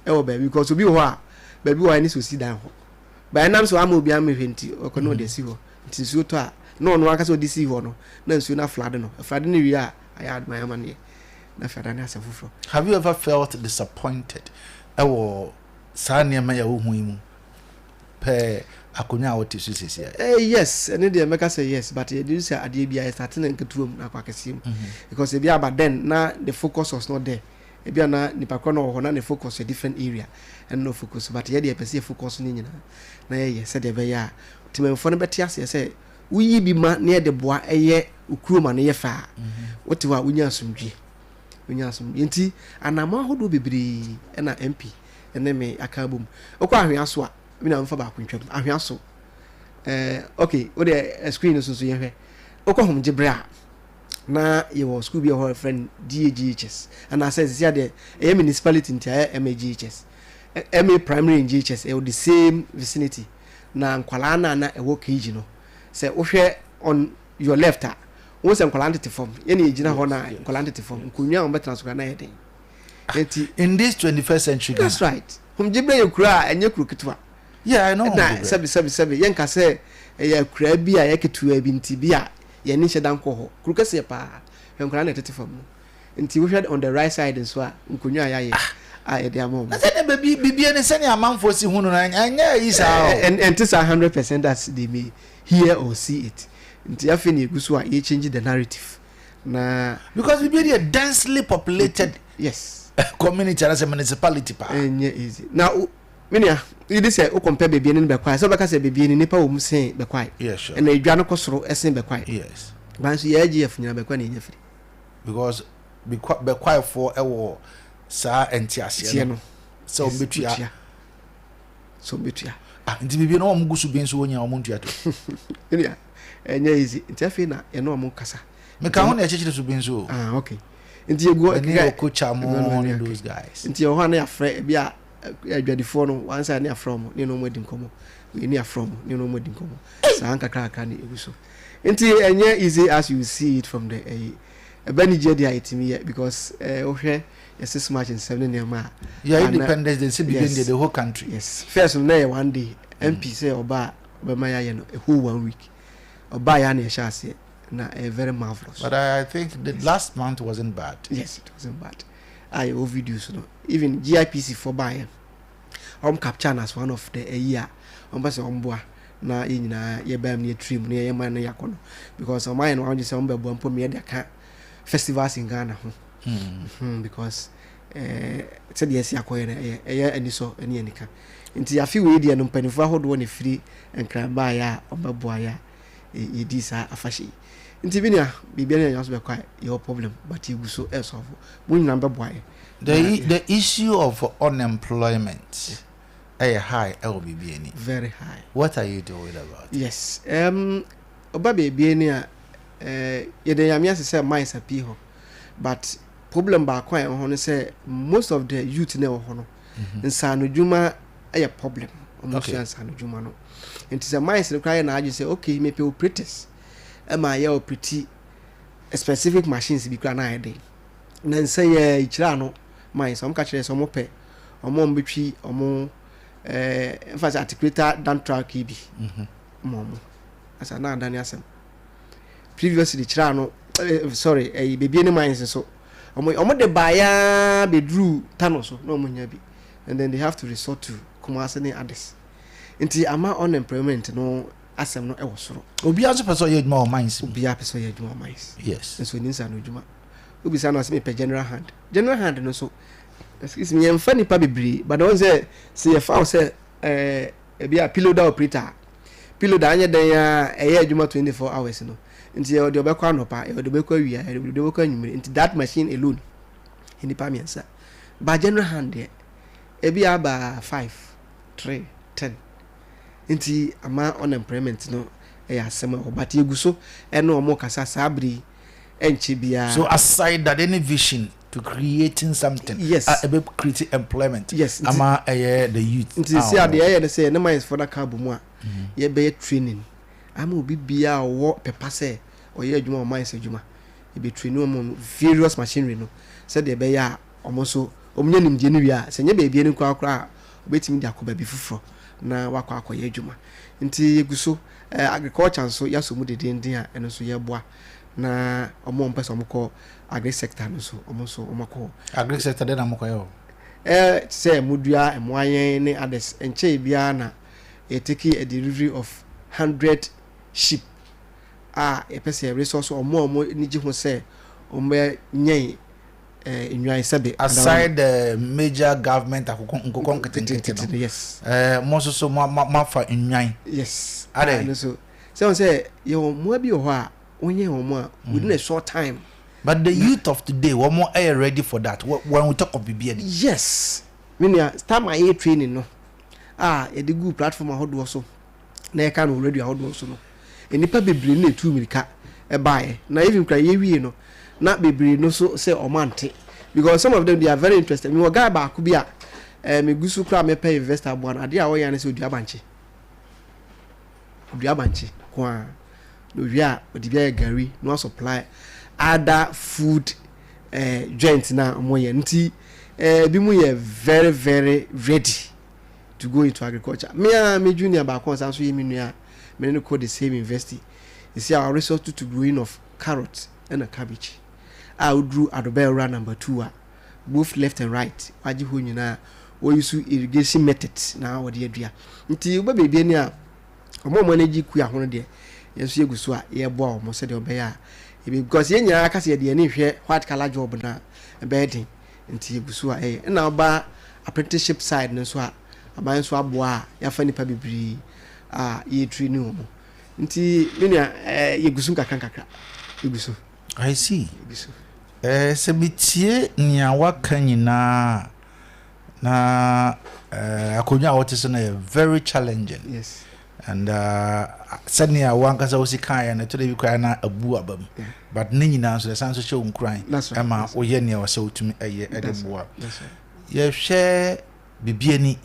Speaker 1: ɛwɔ baabi because obi wɔ hɔ a baabi wɔ hɔ a ɛne sɛ osi dan hɔ bɛn nam sɛ wama obi amehwɛ nti ɔkɔ na ɔde asi hɔ. Nti nsuo tɔ a na ɔno ankasa ɔde si hɔ no na nsuo no aflood no, aflood no wie a ayɛ adoma ama neɛ na afei adane asɛm foforɔ.
Speaker 2: Have you ever felt disappointed ɛwɔ saa nneɛma yi a wohu yi mu pɛɛ akonnwa a wote so sisi a?
Speaker 1: Yes, ɛne deɛ mɛka sɛ yes, but yɛde sɛ adeɛ bi a yɛstart no nketewa mu na akɔ akɛseɛ mu because ebi aba then na the focus was not there. Ebi a na nipa korɔ no wɔ hɔ na ne focus yɛ different area ɛno na focus, but yɛ deɛ yɛpɛ sɛ yɛ focus ne nyinaa na yɛyɛ sɛdeɛ ɛbɛyɛ a temanmufoɔ no bɛte aseɛ sɛ woyi bi ma na yɛde boa ɛyɛ wo kuro ma no yɛ fɛ a, wote hɔ a wonya asomdwie, wonya asomdwie. Nti anammɔn ahodoɔ bebree ɛna MP ɛne me aka abom. Wokɔ Ahwea so a, me na mfa baako ntwam Ahwea so. Ok, wo deɛ screen no so nso yɛhwɛ. Wokɔ Homgye berɛ a, na yɛwɔ school bi wɔ hɔ yɛfrɛ no DAGHS, anaasɛ sisi adeɛ ɛyɛ municipality nti ayɛ MAGHS, MA primary and GHS ɛwɔ the same vicinity. Na nkwadaa no a na ɛwɔ KG no, sɛ wohwɛ on your left a, wohu sɛ nkwadaa no tete fam. Yɛne yɛgyina hɔ na nkwadaa no tete fam, nkonnwa a wɔbɛtena so koraa na ɛyɛ den. Nti
Speaker 2: in this 21st century Ghana.
Speaker 1: That's right. Homgye berɛ yɛ kuro a ɛnyɛ kuro ketewa.
Speaker 2: Yeah, I know.
Speaker 1: Na sɛbi sɛbi sɛbi yɛnka sɛ ɛyɛ akuraa bi a ɛyɛ ketewa bi nti bi a yɛn ani nhyɛ da nkɔ hɔ. Kuro kɛseɛ paa. Hwɛ nkwadaa na ɛtete fam no. Nti wohwɛ on the right side nso a, nkonnwa a yɛayɛ a yɛde ama wɔn.
Speaker 2: Na sɛdeɛ baabi bibie ne sɛdeɛ amanfoɔ si hu no no, ɛnyɛ ayi saa o.
Speaker 1: Ɛnte saa 100% as they may hear or see it. Nti afei na yɛgu so a yɛ change the narrative na.
Speaker 2: Because bibie deɛ densely populated.
Speaker 1: Yes.
Speaker 2: Community anaasɛ municipality paa.
Speaker 1: Ɛnyɛ easy. Na me nua, yi de sɛ wo compare baabi ne Bɛkwae, sɛ wobɛka sɛ baabi ne nipa wɔ mu sen Bɛkwae.
Speaker 2: Yeah, sure.
Speaker 1: Ɛna edwa no kɔ soro sen Bɛkwae.
Speaker 2: Yes.
Speaker 1: Ba nso yɛ IGF nyina Bɛkwae na yɛnya firi.
Speaker 2: Because Bɛkwaefoɔ ɛwɔ saa nteaseɛ no sɛ wɔn bɛtua.
Speaker 1: Sɛ wɔn bɛtua.
Speaker 2: Ah, nti biribi no wɔn gu so bi nso wɔn nyina wɔn ntua to.
Speaker 1: Me nua, ɛnyɛ easy. Nti afei na yɛne wɔn kasa.
Speaker 2: Meka ho na yɛkyekyere so bi nso o.
Speaker 1: Ah, okay. Nti yɛgu hɔ.
Speaker 2: Ɛne Okocha mo ne those guys.
Speaker 1: Nti yɛwɔ hɔ a na yɛafrɛ ebi a adwadifoɔ no one side ne yɛafrɛ wɔn ne wɔn adi nkɔmmɔ. Wei ne yɛafrɛ wɔn ne wɔn adi nkɔmmɔ. Saa nkakra kakra ne ɛgu so. Nti ɛnyɛ easy as you see it from the ɛyi. Ɛbɛ ne gye deɛ a yɛtumi yɛ because ɛɛ wohwɛ yɛse smart nsɛm ne nneɛma a.
Speaker 2: Yeah, Independence Day sɛ biribi deɛ the whole country.
Speaker 1: Yes, first no na ɛyɛ one day. MP sɛ ɔba a ɔbɛma yɛayɛ no a whole one week. Ɔbaa yɛ a na yɛhyɛ aseɛ. Na ɛyɛ very marvelous.
Speaker 2: But I think the last month wasn't bad.
Speaker 1: Yes, it wasn't bad. A yɛwɔ videos no. Even GIPC fo baeɛ. Wɔn capture no as one of the ayi a wɔn pɛ sɛ wɔn boa na yɛn nyinaa yɛbaa mu na yɛtiri mu na yɛyɛ man no yɛakɔ no because wɔn ayɛ no wɔn adwene sɛ wɔn bɛboa mpo mmea de aka festivals in Ghana ho. Because eh, sɛdeɛ ɛsi akɔyɛ no ɛyɛ ɛyɛ anisɔ ne anika. Nti afe wei deɛ no mpanimfoɔ ahodoɔ na ɛfiri Nkran baeɛ a wɔn bɛboa yɛ a yɛdii saa afahyɛ yi. Nti me nua, biribiara ne yɛn so bɛkɔ a yɛwɔ problem but yɛgu so ɛresɔlvo. Mo nyinaa bɛboa yɛn.
Speaker 2: The, the issue of unemployment ɛyɛ high ɛwɔ Bibiani.
Speaker 1: Very high.
Speaker 2: What are you doing about
Speaker 1: it? Yes, ɔba Bibiani a, yɛda Nyame ase sɛ mines apue hɔ but problem baako a ɛwɔ hɔ no sɛ most of the youth na ɛwɔ hɔ no, nsaanodwuma yɛ problem. Wɔn sua nsaanodwuma no. Nti sɛ mines no koraa yɛ n'adwene sɛ okay mepɛ operators ɛma yɛ operate specific machines bi koraa na ayɛ den. Na nsa yɛ kyerɛ ano mines wɔn ka kyerɛ sɛ wɔn pɛ wɔn a wɔn bɛtwi wɔn ɛɛ nfa sɛ articulator dump truck yi bi ma wɔn. Asa na adane asɛm. Previously kyerɛ ano ɛɛ sorry ɛyi bebie ne mines nso wɔn wɔn de baeɛ bɛduru Tano so na wɔn nya bi and then they have to resort to Kumasi ne others. Nti ama unemployment no asɛm no wɔ soro.
Speaker 2: Obiara nso pɛ sɛ ɔyɛ adwuma wɔ mines mu.
Speaker 1: Obiara pɛ sɛ ɔyɛ adwuma wɔ mines.
Speaker 2: Yes.
Speaker 1: Nso ɔni nsa ano adwuma. Wobisa no ɔsɛ mepɛ general hand. General hand no nso, excuse me, yɛmfa nipa bebree but wɔn sɛ sɛ yɛfa wo sɛ ɛɛ ebi a payloader operator a, payloader anyɛ dɛn a ɛyɛ adwuma 24 hours no. Nti yɛwɔ deɛ ɔbɛkɔ anɔpa, yɛwɔ deɛ ɔbɛkɔ awia, yɛwɔ deɛ ɔbɛkɔ anwummere. Nti that machine alone, nnipa mmiɛnsa. But general hand deɛ, ebi aba 5, 3, 10. Nti ama unemployment no yɛ asɛm a ɛwɔ but yɛgu so ɛne wɔn kasa saa bere yi ɛnkyɛ biara.
Speaker 2: So aside that, any vision to creating something?
Speaker 1: Yes.
Speaker 2: A ebe create employment.
Speaker 1: Yes. Nti,
Speaker 2: ama ɛyɛ the youth.
Speaker 1: Nti sɛ adeɛ ɛyɛ ne sɛ yɛne mines fo no aka abɔ mu a yɛbɛyɛ training ama obi biara a ɔwɔ pɛpa sɛ ɔyɛ adwuma wɔ mines adwuma, yɛbɛ train wɔn on various machinery no sɛdeɛ ɛbɛyɛ a wɔn nso wɔnya nimdeɛ no wie a, sɛ ɛnyɛ baabi no koraa koraa a, wɔbɛtumi de akɔ baabi foforɔ na wakɔ akɔyɛ adwuma. Nti yɛgu so. Eh, agriculture nso yɛasɔ mu dedeenden a ɛno nso yɛboa na wɔn a wɔpɛ sɛ wɔkɔ agric sector no nso wɔn nso wɔakɔ hɔ.
Speaker 2: Agric sector dɛn na mokɔyɛ hɔ?
Speaker 1: Eh, te sɛ modua mmoa yɛn ne others. Nkyɛe biara na yɛ take a delivery of 100 sheep a yɛpɛ sɛ yɛ resource wɔn a wɔn ani gye ho sɛ wɔbɛnyɛn. Eh, nnwan sɛbe.
Speaker 2: Aside the major government akokɔ nkokɔ nketenkete no.
Speaker 1: Yes.
Speaker 2: Eh, mo nso so mo mo afa nnwan.
Speaker 1: Yes. Adɛ. Ɛno so sɛ wɔn sɛ yɛwɔ mmoa bi wɔ hɔ a wonyɛ wɔn a within a short time.
Speaker 2: But the youth of today wɔn yɛ ready for that when we talk of bibi ani.
Speaker 1: Yes. Me nua time a yɛyɛ training no a yɛde gu platform ahodoɔ so na yɛka no wɔ radio ahodoɔ so no nnipa bebree na etuu mirika baeɛ na even kura yɛwie no na bebree no so sɛ ɔmo ante because some of them they are very interested. Mewɔ guy baako bi a ɛɛ eh, megu so kura mepɛ investor aboa no. Adeɛ a ɔyɛ ne sɛ odua bankye, odua bankye ko ara na owie a ɔde bi ayɛ gari na supply other food ɛɛ eh, joint na ɔmo yɛ. Nti ɛɛ eh, ebi mu yɛ very very ready to go into agriculture. Me ara me junior baako a ɔsan so yɛ me nua a me ne no kɔ the same university. Esi a resort to growing of carrot ɛna cabbage. A woduru Adobɛwura number 2 a, both left and right wagye hɔ nyinaa wɔyi so irrigation methods na wɔde adua. Nti wobɛ baabi ani a wɔn a wɔn ani gye kua ho no deɛ, yɛn nso yɛgu so a yɛreboa wɔn sɛdeɛ ɔbɛyɛ a ebi, because yɛn nyinaa ka sɛ yɛde yɛn ani hwɛ white collar job na ɛbɛyɛ den. Nti yɛgu so a ɛyɛ. Ɛna woba apprenticeship side no nso a, aban nso aboa a yɛafa nnipa bebree a yɛretraini wɔn. Nti me nua eh, yɛgu so nkakra nkakra. Yɛgu so.
Speaker 2: I see.
Speaker 1: Yɛgu so.
Speaker 2: Eh, sɛ metie nea waka nyinaa na eh, akonnwa a wɔte so no yɛ very challenging.
Speaker 1: Yes.
Speaker 2: And uh, sɛnea wankasa wosi kaeɛ no ɛtɔ da bi koraa na abu aba mu.
Speaker 1: Yeah.
Speaker 2: But ne nyinaa nso ɛsan nso hyɛ wo nkuran
Speaker 1: That's right.
Speaker 2: ɛma
Speaker 1: That's right.
Speaker 2: woyɛ nea ɔsɛ wotumi ɛyɛ ɛde
Speaker 1: That's right.
Speaker 2: boa.
Speaker 1: That's right.
Speaker 2: Yɛhwɛ biribi ani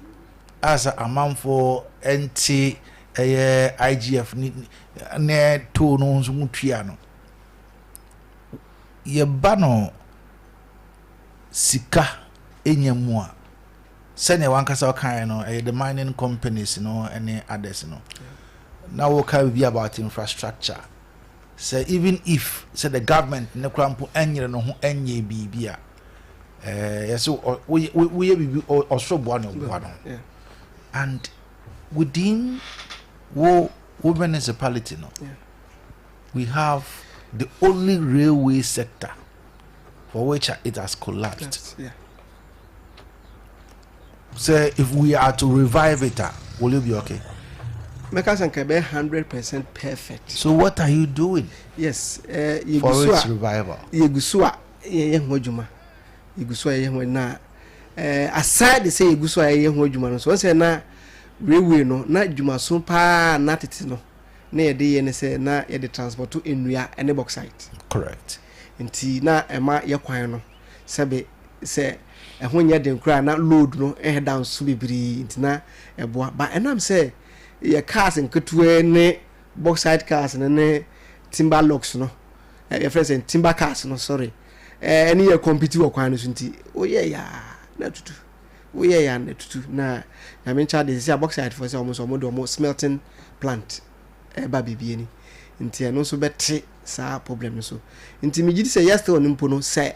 Speaker 2: a sɛ amanfoɔ ɛnte ɛyɛ IGF ne ne toll no nso ho tua no, yɛba no sika nya mu a, sɛnea wankasa ɔkaeɛ no, ɛyɛ the mining companies no ne others no. Na woka biribi about infrastructure. Sɛ even if sɛ the government ne koraa mpo ɛnyere ne ho ɛnyɛ biribi a, ɛɛ yɛsɛ woyɛ woyɛ biribi ɔsoro boa na ɔboa no.
Speaker 1: Yeah.
Speaker 2: And within wo wo municipality no,
Speaker 1: Yeah.
Speaker 2: we have the only railway sector for which it has collapsed.
Speaker 1: That's, yeah.
Speaker 2: Sɛ if we are to revive it a, will you be okay?
Speaker 1: Mɛka sɛ nka ɛbɛyɛ 100% perfect.
Speaker 2: So what are you doing
Speaker 1: Yes, eh, yɛgu
Speaker 2: for
Speaker 1: so
Speaker 2: its
Speaker 1: a
Speaker 2: revival?
Speaker 1: Yɛgu so a yɛyɛ ho adwuma. Yɛgu so a yɛyɛ ho na eh, aside sɛ yɛgu so a yɛyɛ ho adwuma no so, wɔn sɛ na railway no na dwumaso paa na tete no na yɛde yɛ ne sɛ na yɛde transport nnua ne bauxite.
Speaker 2: Correct.
Speaker 1: Nti na ɛma yɛ kwan no sɛbe sɛ ɛho nyɛ den koraa na load no ɛhɛ da nso bebree nti na ɛboa, ba ɛnam sɛ yɛ cars nketewa ne bauxite cars no ne timber logs no, yɛfrɛ sɛ timber cars no, sorry, ɛne yɛ compete wɔ kwan no so nti woyɛ ya na tutu, woyɛ ya na tutu. Na Nyame nkyɛ ade sɛ bauxite fo sɛ ɔmo nso ɔmo de ɔmo smelting plant ɛba biribi ani nti ɛno nso bɛte saa problem no so. Nti megye di sɛ yɛ still no mpo no sɛ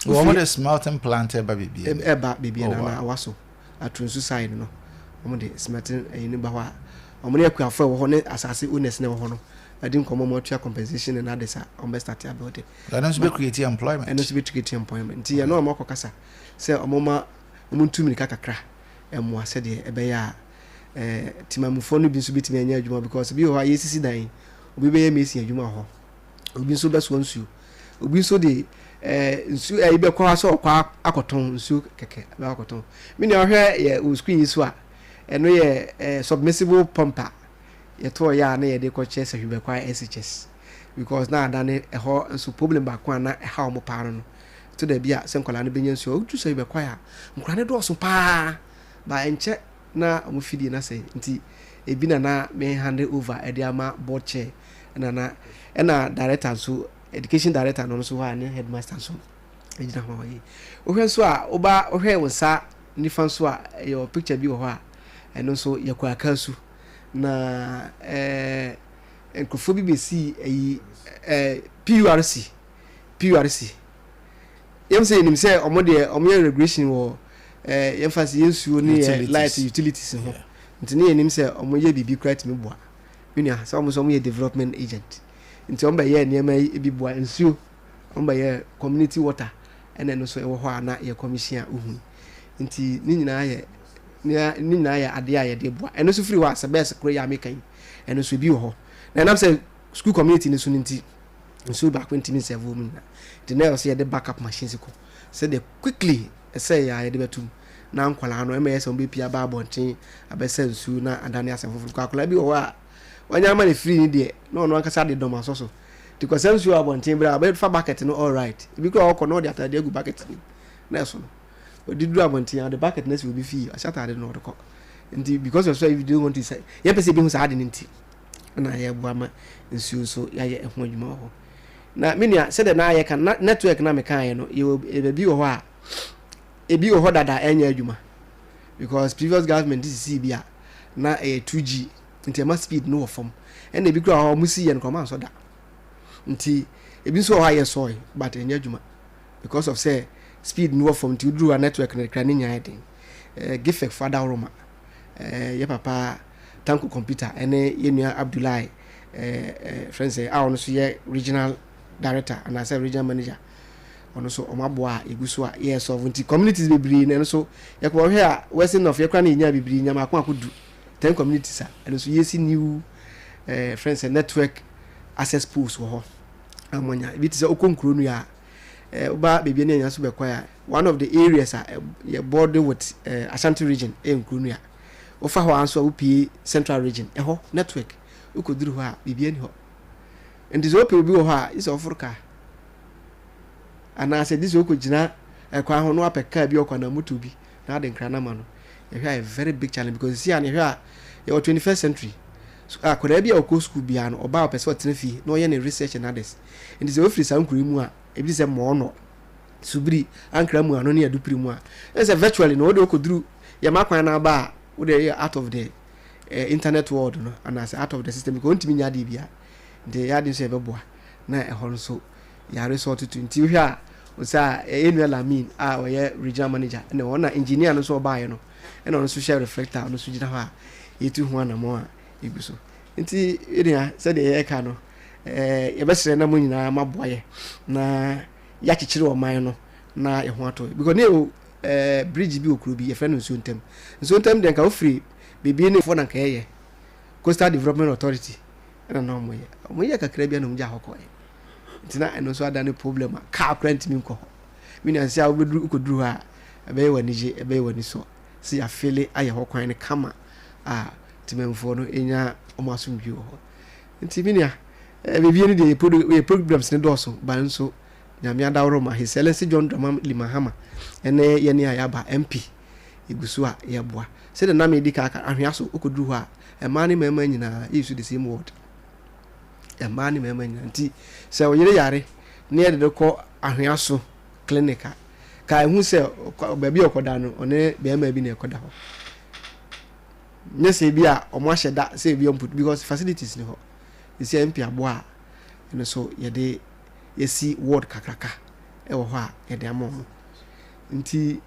Speaker 2: wɔn de smelting plant ɛba biribi ani.
Speaker 1: Ɛba biribi ani.
Speaker 2: Oh, wow.
Speaker 1: Na awa so ato nsu side no wɔn de smelting ɛyi no ba hɔ a, wɔn ne akuafo a ɛwɔ hɔ ne asase owners na ɛwɔ hɔ no ɛdi nkɔmɔ mu atua compensation and others a wɔn bɛ start abuilding.
Speaker 2: Ɛno nso bɛ create employment.
Speaker 1: Ɛno nso bɛ create employment. Nti ɛno a wɔn akɔ kasa sɛ wɔn ma wɔn ntu mirika kakra ɛmoa sɛdeɛ ɛbɛyɛ a timamufoɔ no bi nso bɛtumi anya adwuma, because bi wɔ hɔ a yɛsisi dan, obi bɛyɛ mason adwuma wɔ hɔ, obi nso bɛsoa nsuo, obi nso de nsuo ɛyi bɛkɔ hɔ sɛ ɔkɔ akɔtɔn nsuo kɛkɛ bɛkɔ akɔtɔn. Me nua, ɔhwɛ yɛ wɔ screen yi so a, ɛno yɛ submersible pump a yɛtɔɔ yɛ a na yɛde kɔkyɛ sɛ hwibɛkwa SHS, because na adane ɛhɔ nso problem baako a na ɛha wɔn paa no to da bi a sɛ nkwadaa no bɛnya nsuo a wotu sɛ hwibɛkwa a nkwadaa no dɔɔso paa ba ɛnkyɛ na wɔn fidie no asɛe. Nti ebi na na me hand over ɛde ama board chair, ɛna na ɛna director nso, education director no nso hɔ a ne headmaster nso gyina hɔ yi. Wohwɛ nso a woba wohwɛ wo nsa nifa nso a ɛyɛ picture bi wɔ hɔ a ɛno nso yɛ kɔ akansu na nkurɔfoɔ bi bɛsi ɛyi PURC yɛm sɛ yɛnim sɛ ɔmo deɛ ɔmo yɛ regulation wɔ yɛmfa sɛ yɛ nsuo ne yɛ
Speaker 2: Utilities.
Speaker 1: Light utilities ho. Nti ne yɛnim sɛ ɔmo yɛ biribi koraa tumi boa. Me nua, sɛ ɔmo nso ɔmo yɛ development agent nti ɔmo bɛyɛ nneɛma yi bi boa nsuo, ɔmo bɛyɛ community water. Ɛna ɛno nso ɛwɔ hɔ a na yɛ commission a wohu. Nti ne nyinaa yɛ ne nyinaa yɛ adeɛ a yɛde boa. Ɛno nso firi hɔ a, sɛ bɛs koro yɛ a meka yi, ɛno nso ebi wɔ hɔ. Na ɛnam sɛ school community no so no nti, nsuo baako ntumi nserve wɔn nyinaa. Nti na ɛwɔ sɛ yɛde backup machines kɔ sɛdeɛ quickly ɛsɛ yɛ a yɛde bɛtum na nkwadaa no ɛma yɛ sɛ wɔn bɛpia aba abɔnten abɛsa nsuo na adane asɛm foforɔ. Kɔ akwadaa bi wɔ hɔ a wɔanya ama no free ne deɛ, na ɔno ankasa de dɔm asɔ so. Nti kɔsa nsuo wɔ abɔnten berɛ a ɔbɛfa bucket no, all right, ebi koraa ɔkɔ na ɔde ataadeɛ agu bucket no mu na ɛso no ɔde duru abɔnten a, ɔde bucket no asi obi fie, ɔhyɛ ataade no na ɔde kɔ. Nti because of so if you don't want to say, yɛpɛ sɛ ebi hu saa ade no, nti ɛna yɛboa ma nsuo nso yɛayɛ ɛho adwuma wɔ hɔ. Na me nua, sɛdeɛ na yɛka na network na mekaeɛ no, yɛwɔ baabi wɔ hɔ a ebi wɔ hɔ dada ɛnyɛ adwuma because previous government sisi bi a na ɛyɛ 2G, nti ɛma speed no wɔ fam. Ɛna ebi kura hɔ a wɔn si yɛ no kora wɔn ansɔ da. Nti ebi nso wɔ hɔ a yɛ sɔe but ɛnyɛ adwuma because of sɛ speed no wɔ fam. Nti woduru a, network no kra ne nyaa den. GIFEC fo adaworoma, yɛ papa Tanko Computer ɛne yɛ nua Abdullahi ɛɛ ɛɛ friend sɛ a ɔno nso yɛ regional director anaasɛ regional manager, ɔno nso ɔmo aboa a egu so a yɛ solve. Nti communities bebree na ɛno nso yɛkɔ ɔhwɛ a, Western North yɛkora na yɛnya bebree, nya mako ako du 10 communities a ɛno nso yɛsi new friend sɛ network access posts wɔ hɔ a mo nya ebi te sɛ okɔ nkuro no a woba beebi ne anya so bɛkɔ a, one of the areas a yɛ border with Ashanti Region ɛyɛ nkuro no a wofa hɔ a nso a wopie Central Region, ɛhɔ network wokɔduru hɔ a, biribi ani hɔ. Nti sɛ wopɛ obi wɔ hɔ a, yi sɛ ɔforo kaa anaasɛ gye sɛ wokɔgyina ɛkwan ho na wapɛ kaa bi ɔkɔ anaa moto bi na ade nkra no ama no. Yɛhwɛ a, yɛ very big challenge because si a yɛhwɛ a, yɛwɔ 21st century so, akwadaa bi a ɔkɔ school biara no, ɔbaa ɔpɛ sɛ ɔtena fie na ɔyɛ ne research and others. Nti sɛ wofiri saa nkuro yi mu a, ebi te sɛ Mɔɔnɔ, Subiri, Ankara mu ano ne Adupiri mu a, ɛne sɛ virtually no wode wokɔduru yɛma kwan no aba a, wode yɛ out of the internet world no anaasɛ out of the system because wontumi nya adeɛ bia. Nti ɛyɛ ade nso yɛbɛboa na ɛhɔ nso yɛ resort to. Nti wohwɛ a, sɛ a ɛyɛ nua Lamin a ɔyɛ regional manager, ɛna ɔno na engineer no nso ɔbaeɛ no, ɛna ɔno nso hyɛ reflector, ɔno nso gyina hɔ a yɛtu ho anammɔn a ɛgu so. Nti ɛnua, sɛdeɛ yɛreka no, yɛbɛsrɛ na mo nyinaa maboa yɛ na yɛakyekyere ɔman no na yɛ ho atɔ because ne yɛwɔ bridge bi wɔ kuro bi yɛfrɛ no Nsuo Ntam. Nsuo Ntam deɛ, nka wofiri biribi ne foɔ na nka yɛyɛ Coastal Development Authority ɛna na ɔmo yɛ, ɔmo yɛ kakra bi na ɔmo gya hɔ kɔɛ. Nti na ɛno nso ada ne problem a kaa koraa ntumi nkɔ hɔ. Mi nua, sɛ a wobɛduru, wokɔduru hɔ a, ɛbɛyɛ w'ani gye, ɛbɛyɛ w'ani sɔ sɛ yɛafele ayɛ hɔ kwan no kama a temamufoɔ no ɛnya ɔmo asomdwie wɔ hɔ. Nti mi nua, biribi no deɛ, yɛ programs ne dɔɔso ba nso, Nyame adaworo ma His Excellency John Dramani Mahama ɛne yɛne a yɛaba MP egu so a yɛboa. Sɛdeɛ na medi ka aka, Ahwea so wokɔduru hɔ a, mmaa ne mmarima nyinaa yɛ use the same word, mmaa ne mmarima nyinaa. Nti sɛ ɔyere yare ne yɛde no kɔ Ahwea so clinic a, ka ehu sɛ baabi a ɔkɔda no, ɔne barima bi na ɛkɔda hɔ. Nyɛ sɛ ebi a ɔmo ahyɛ da sɛ ebi ɔmpo because facilities ni hɔ. Esi MP aboa a, ɛno so yɛde yɛsi ward kakraka ɛwɔ hɔ a yɛde ama ɔmo. Nti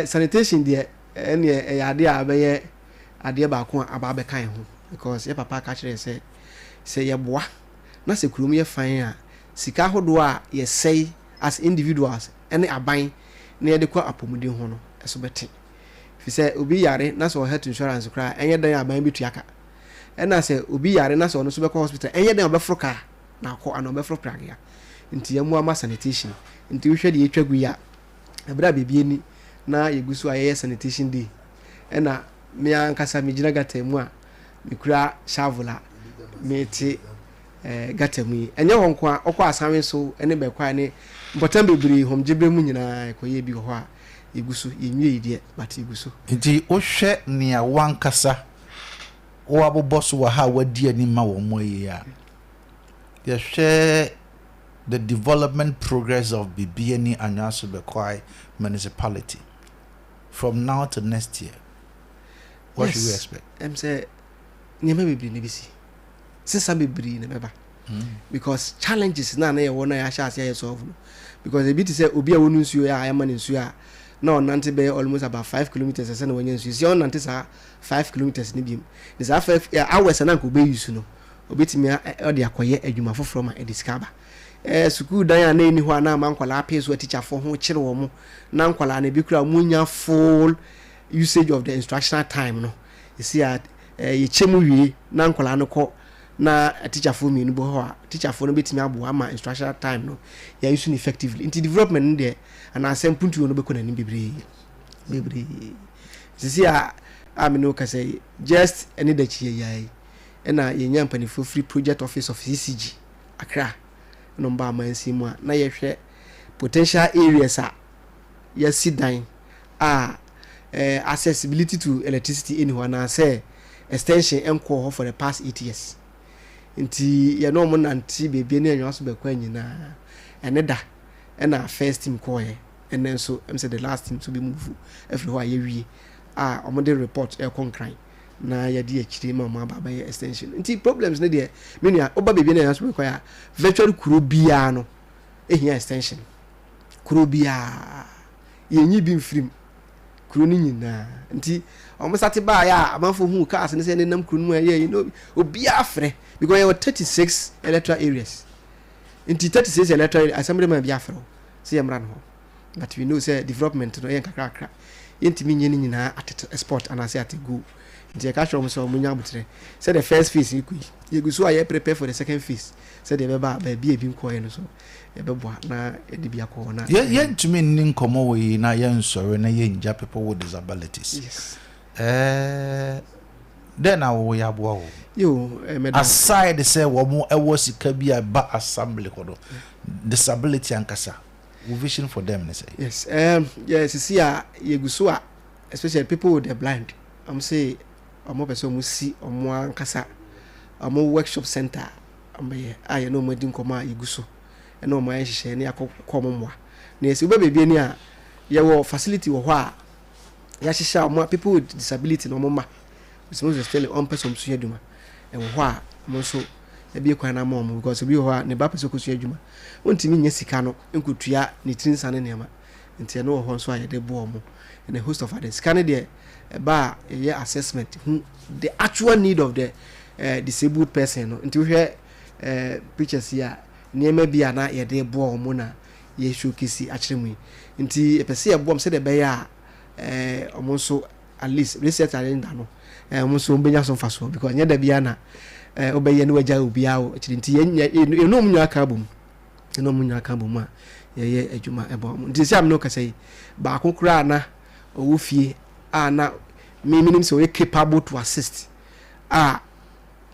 Speaker 1: sanitation deɛ, ɛneɛ ɛyɛ adeɛ a ɛbɛyɛ adeɛ baako a aba abɛka yɛn ho because yɛ papa aka kyerɛ sɛ sɛ yɛboa na sɛ kurom yɛ fan a, sika ahodoɔ a yɛsɛe as individuals ɛne aban na yɛde kɔ apɔmuden ho no ɛso bɛte. Fi sɛ obi yare na sɛ ɔwɔ health insurance koraa, ɛnyɛ dan a aban bɛtua ka. Ɛna sɛ obi yare na sɛ ɔno nso bɛkɔ hospital, ɛnyɛ dan a ɔbɛforo kaa na akɔ anaa ɔbɛforo pragea. Nti yɛmmoa ma sanitation. Nti wohwɛ deɛ yɛtwa gu yi a, ɛberɛ a biribi ani na yɛgu so a yɛyɛ sanitation day, ɛna me ankasa megyina gutter mu a mekura shovel a mete gutter mu yi. Ɛnyɛ hɔ nko a, ɔkɔ Asanwe so ne Bɛkwae ne mpɔtam bebree, Homgyeberɛ mu nyinaa yɛkɔyɛ bi wɔ hɔ a yɛgu so. Yɛnwie yi deɛ, but yɛgu so.
Speaker 2: Nti wohwɛ nea wankasa woabobɔ so wɔ ha a wadi anim ma wɔn mu ayi a, yɛhwɛ the development progress of Bibiani Anhwiaso Bekwai Municipality from now to next year, what should we expect?
Speaker 1: Sɛ nneɛma bebree na ebesi, sesa bebree na ɛbɛba because challenges na na yɛwɔ na yɛahyɛ ase ayɛ solve no because ebi te sɛ obi a wɔnu nsuo a yɛama no nsuo a, na ɔnante bɛyɛ almost about 5 kilometres ɛsɛ na wanya nsuo si, ɔnante saa 5 kilometres ne biom ne saa 5 hours a na nka ɔbɛyi so no, obɛtumi ɔde akɔyɛ adwuma foforɔ ma ɛde sika aba. Sukuu dan a na ɛnni hɔ a na ama nkwadaa pee so atikyafoɔ ho kyere wɔn, na nkwadaa no ebi koraa wɔnnya full usage of the instructional time no, ɛsi a yɛkyɛ mu wie na nkwadaa no kɔ na atikyafoɔ mmienu bɔ hɔ a, tikyafoɔ no bɛtumi aboa ama instructional time no yɛ use no effectively. Nti development no deɛ anaasɛ mpuntuo no bɛkɔ n'anim bebree bebree. Sisi a me ne wo kasa yi, just ɛne dakyi yɛ yi ɛna yɛnya mpanimfoɔ firi project office of CCG Accra na ɔmo ba amansin mu a na yɛhwɛ potential areas a yɛasi dan a accessibility to electricity ɛni hɔ anaasɛ extension ɛnkɔɔ hɔ for the past 8 years. Nti yɛne ɔmo nante beebi ne Anwia so bɛkɔ nyinaa. Ɛne da ɛna first team kɔɔɛ, ɛnɛ nso sɛ the last team nso bi move afiri hɔ a yɛwie a ɔmo de report ɛkɔ Nkran na yɛde akyire ma ɔmo aba abɛyɛ extension. Nti problems ne deɛ, me nua, woba beebi ne Anwia so bɛkɔ a, virtually kuro biara no ehia extension. Kuro biara yɛnyi bi mfirim kuro no nyinaa. Nti ɔmo sate baayɛ a amanfo hu cars ne sɛ nenam kuro no mu a ɛyɛ yi no, obiara frɛ because yɛwɔ 36 electoral areas. Nti 36 electoral areas, assembly man bi afrɛ wo sɛ yɛmmra no hɔ. But we know sɛ development no ɛyɛ nkakrakra, yɛntumi nyɛ no nyinaa at spot anaasɛ at go. Nti yɛka kyerɛ ɔmo sɛ ɔmo nya abotrɛ sɛ the first phase yi kɔ yi, yɛgu so a yɛ prepare for the second phase sɛdeɛ ɛbɛba a baabi a ebi nkɔɛ no so yɛbɛboa na yɛde bi akɔ hɔ na
Speaker 2: Yɛntumi nni nkɔmmɔ wɔ yi na yɛnsɔre na yɛngya people with disabilities. Dɛn na wɔyɛ aboa wo?
Speaker 1: Yo, mɛda.
Speaker 2: Aside sɛ wɔn ɛwɔ sika bi a ba assembly hɔ no, disability ankasa, wo vision for them ne sɛ?
Speaker 1: Yes, yeah, sisi a yɛgu so a, especially people with the blind, ɔmo sɛ ɔmo pɛ sɛ ɔmo si ɔmo ankasa ɔmo workshop center a ɔmo bɛyɛ a yɛne ɔmo adi nkɔmɔ a yɛgu so ɛna ɔmo ayɛ nhyehyɛ ne akɔ kɔ ɔmo mmoa. Na yɛsɛ wobɛ baabi ani a yɛwɔ facility wɔ hɔ a yɛahyehyɛ a ɔmo people with disability na ɔmo ma most especially ɔmo pɛ sɛ ɔmo sua adwuma ɛwɔ hɔ a ɔmo nso ebie kwan na ama ɔmo, because obi wɔ hɔ a ne ba pɛ sɛ ɔkɔsua adwuma, ɔntumi nyɛ sika no nkotua ne tiri nsa ne nneɛma. Nti ɛno wɔ hɔ nso a yɛde boɔ ɔmo and a host of others. Sika no deɛ, ɛba a yɛyɛ assessment hu the actual need of the disabled person no. Nti wohwɛ pictures yi a, nneɛma bi a na yɛde boɔ ɔmo na yɛ showcase akyerɛ mu yi. Nti yɛpɛ sɛ yɛboɔ ɔmo sɛdeɛ ɛbɛyɛ a ɔmo nso at least research agenda no ɔmo nso bɛnya so mfasoɔ, because nyɛ da biara na wobɛyɛ ne wagya obiara wɔ akyiri. Nti yɛn yɛn ɔmo nyinaa ka bom, yɛn ɔmo nyinaa ka bom a yɛyɛ adwuma ɛbɔ ɔmo. Nti sɛ amino kasa yi, baako koraa na ɔwɔ fie a na me minim sɛ ɔyɛ capable to assist a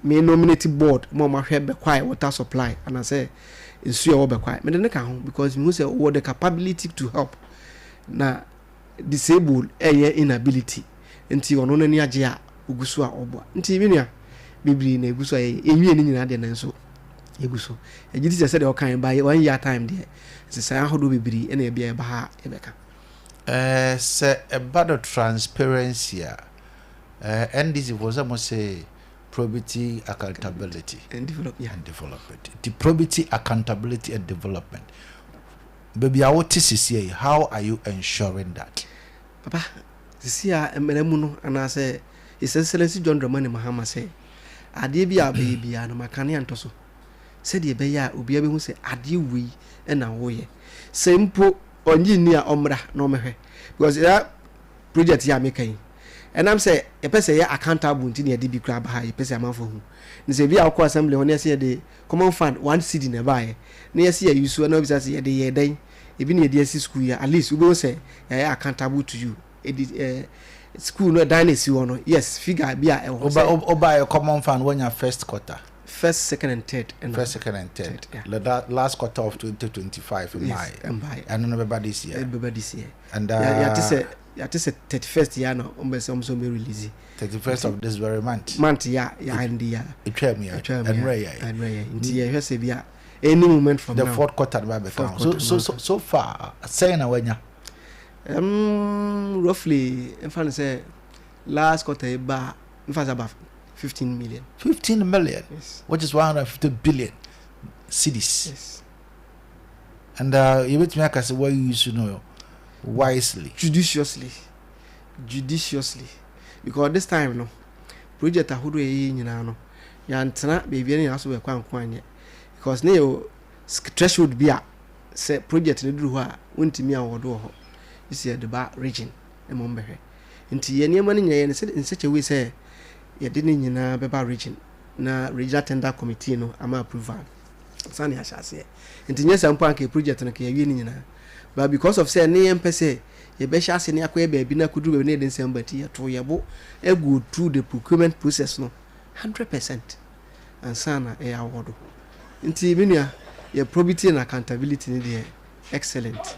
Speaker 1: me nominate board mo a ɔmo ahwɛ Bɛkwae water supply anaasɛ nsuo a ɛwɔ Bɛkwae, mede ne ka ho because mehu sɛ ɔwɔ the capability to help na disabled ɛyɛ inability. Nti ɔno n'ani agye a ogu so a ɔboa. Nti me nua, bebree na egu so a yɛyɛ. Yɛnwie ne nyinaa deɛ, nanso egu so. Ɛgye ti sɛ sɛdeɛ ɔkan ba one year time deɛ, nsesan ahodoɔ bebree ɛna ɛbi a ɛba ha a yɛbɛka.
Speaker 2: Sɛ ɛba no transparency a, NDC foɔ sɛ mo sɛ probity, accountability
Speaker 1: and develop, yeah.
Speaker 2: And development. Nti probity, accountability and development, baabi a wote sisi yi, how are you ensuring that?
Speaker 1: Papa, sisi a mmerɛ mu no anaasɛ His Excellency John Dramani Mahama sɛ adeɛ bi a bɛyɛ biara no maka ne antɔ so sɛdeɛ ɛbɛyɛ a obiara bɛhu sɛ adeɛ wei ɛna woyɛ. Sɛ mpo ɔnye nni a, ɔmmra na ɔmmɛhwɛ, because ya project yi a meka yi, ɛnam sɛ yɛpɛ sɛ yɛ accountable nti na yɛde bi koraa ba ha. Yɛpɛ sɛ amanfoɔ hu ne sɛ bi a wokɔ assembly hɔ ne yɛsɛ yɛde common fund 1 cedi na ɛbaeɛ na yɛsɛ yɛ use na wobisa sɛ yɛde yɛ dɛn, ebi ne yɛde asi school yi a, at least wobɛhu sɛ yɛayɛ accountable to you. Ɛdi school no ɛdan na esi hɔ no, yes, figure bi a ɛwɔ hɔ sɛ
Speaker 2: Ɔba yɛ common fund wɔnya first quarter?
Speaker 1: First, second and third ɛna
Speaker 2: First, second and third.
Speaker 1: Third, yeah.
Speaker 2: The last quarter of 2025.
Speaker 1: Yes.
Speaker 2: Mmae.
Speaker 1: Mbae.
Speaker 2: Ɛno no bɛba this year?
Speaker 1: Ɛbɛba this year.
Speaker 2: And
Speaker 1: Yɛate sɛ 31st yɛ na ɔmo bɛ sɛ ɔmo sɛ ɔmo bɛ release.
Speaker 2: 31st of this very month?
Speaker 1: Month yɛ a yɛandi yɛ.
Speaker 2: Etwa mu yɛ.
Speaker 1: Atwa mu.
Speaker 2: Ɛnrɛ yɛ.
Speaker 1: Ɛnrɛ yɛ. Nti yɛhwɛ sɛ bi a any moment from
Speaker 2: the
Speaker 1: now
Speaker 2: fourth quarter no ba bɛka
Speaker 1: Fourth
Speaker 2: ho. So
Speaker 1: quarter
Speaker 2: so
Speaker 1: no.
Speaker 2: So far sɛn na wanya?
Speaker 1: Roughly nfa no sɛ last quarter yi ba, nfa sɛ about 15 million.
Speaker 2: 15 million?
Speaker 1: Yes.
Speaker 2: Which is 150 billion cedis?
Speaker 1: Yes.
Speaker 2: And yɛbɛtumi aka sɛ wɔn use no wisely?
Speaker 1: Judiciously, judiciously, because this time no, project ahodoɔ a yɛyɛ nyinaa no, yɛantena beebi a ne nyinaa so bɛkɔ anko anyɛ because ne yɛ threshold bi a sɛ project no duru hɔ a wontumi awɔdo wɔ hɔ gye sɛ yɛde ba region ma wɔn bɛhwɛ. Nti yɛn nneɛma no nyinaa yɛ no in such a way sɛ yɛde ne nyinaa bɛba region na regional tender committee no ama approval ansa na yɛahyɛ aseɛ. Nti nyɛ saa mpo anka yɛ project no ka yɛawie ne nyinaa. But because of sɛ ne yɛmpɛ sɛ yɛbɛhyɛ ase ne akɔyɛ baabi na akɔduru baabi na yɛde nsɛm ba nti yɛtoo yɛn bo go through the procurement process no 100% ansa na ɛyɛ awɔdo. Nti me nua yɛ probity and accountability no deɛ excellent.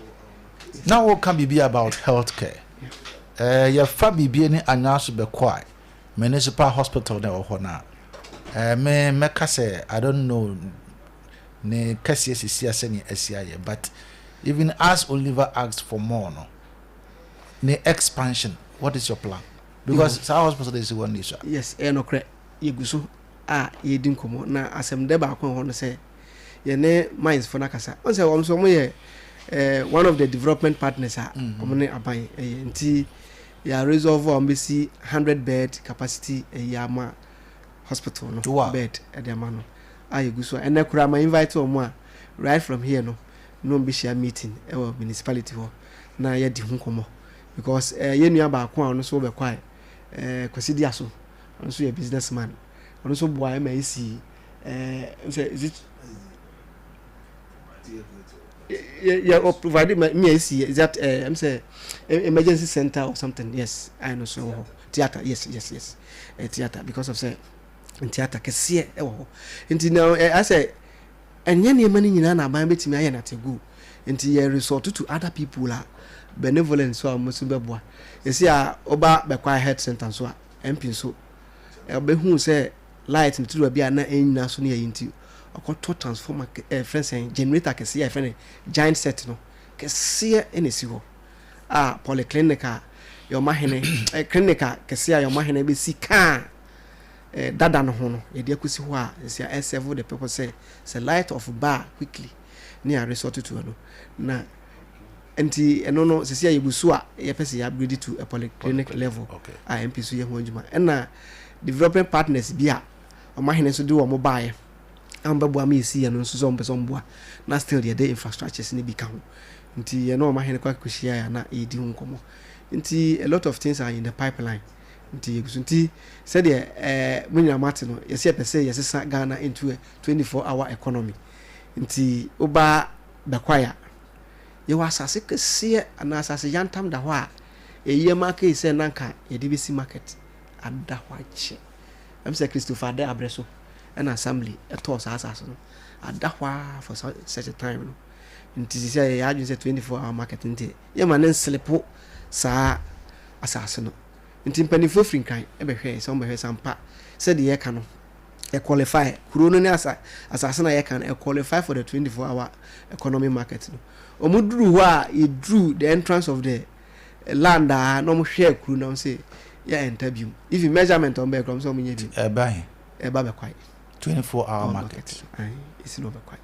Speaker 2: Na wo ka biribi about health care. Eh, yɛ fa biribi ani anyaa so bɛkɔ a municipal hospital na ɛwɔ hɔ no a, eh, me mɛka sɛ I don't know ne kɛseɛ sisi a sɛnea asi ayɛ but even as Oliver asked for more no, ne expansion, what is your plan? Because saa hospital de si hɔ no sua.
Speaker 1: Yes, ɛyɛ nokorɛ. Yɛgu so a yɛredi nkɔmmɔ na asɛm dɛ baako wɔ hɔ no sɛ yɛne mines fo no akasa. Wɔn sɛ wɔn nso wɔn yɛ eh, one of the development partners a mm-hmm. wɔn ne aban ɛyɛ nti yɛ resolve a wɔn bɛsi 100 bed capacity ɛyɛ ama hospital no wow. bed ɛde ama no a yɛgu so a ɛnɛ koraa ma invite wɔn a right from here no na wɔn bɛhyia meeting ɛwɔ municipality hɔ na yɛdi ho nkɔmmɔ because eh, yɛn nua baako a ɔno nso bɛkɔ a eh, Kwasi Diaso ɔno nso yɛ business man ɔno nso boa ɛma esi ɛɛ sɛ is it yɛ yɛ provide ma mi esi is that ɛɛ ɛm sɛ emergency center or something yes ayɛ no so ɛwɔ hɔ theatre yes yes yes ɛ theatre because of sɛ theatre kɛseɛ ɛwɔ hɔ nti na ɛ asɛ ɛnyɛ nneɛma no nyinaa na aban bɛtumi ayɛ no at a go nti yɛ resort to other people a benevolent so a wɔn nso bɛboa yɛsi a ɔba bɛkɔ health center nso a MP nso ɔbɛhuu sɛ light no turu baabi a na ɛnnyina so ne ayi nti ɔkɔtɔ transformer ɛɛ frɛ sɛn generator kɛseɛ a yɛfrɛ no giant set no kɛseɛ ɛna ɛsi hɔ a polyclinic a yɛn hene ɛ clinic a kɛseɛ a yɛn hene bɛsi kaa ɛɛ dada no ho no yɛde akɔsi hɔ a ɛsi a ɛsɛvo the purpose sɛ sɛ light off ba quickly ne a resort to ɛno na Nti ɛno no sisi a yɛgu so a yɛpɛ sɛ yɛ upgrade to a polyclinic level a MP so yɛ ho adwuma. Ɛna development partners bi a wɔn ahene nso de wɔn baeɛ a wɔn bɛboa ma yɛsi yɛn no nso sɛ wɔn pɛ sɛ wɔn boa na still yɛde infrastructures no bi ka ho. Nti yɛne wɔn ahene kɔ akɔhyia a na yɛdi ho nkɔmmɔ. Nti a lot of things are in the pipeline. Nti yɛgu so. Nti sɛdeɛ ɛɛ mo nyinaa moate no yɛsɛ yɛpɛ sɛ yɛsesa Ghana into a 24 hour economy. Nti woba Bɛkwae a, yɛwɔ asase kɛseɛ anaa asase yantam da hɔ a ɛyɛ ma kei sɛ na nka yɛde bɛsi market ada hɔ akyɛ. Ɛm sɛ Christopher Ade abrɛ so ɛna assembly ɛtɔɔ saa asase no ada hɔ ara for such a time no. Nti sisi a yɛyɛ adwene sɛ 24 hour market nti yɛma ne nslepo saa asase no. Nti mpanimfoɔ firi Nkran ɛbɛhwɛɛ sɛ wɔbɛhwɛ sɛ ampa sɛdeɛ yɛka no ɛ qualify kuro no ne asa asase na yɛka no ɛ qualify for the 24 hour economy market no wɔn duru hɔ a yɛduru the entrance of the land a na wɔn hwɛ kuro na wɔn sɛ yɛ enter biom even measurement wɔn bɛyɛ kura wɔn sɛ wɔn nyɛ biom
Speaker 2: ɛba he
Speaker 1: ɛba bɛkwae
Speaker 2: 24 hour market
Speaker 1: ɛsi na ɔbɛkwae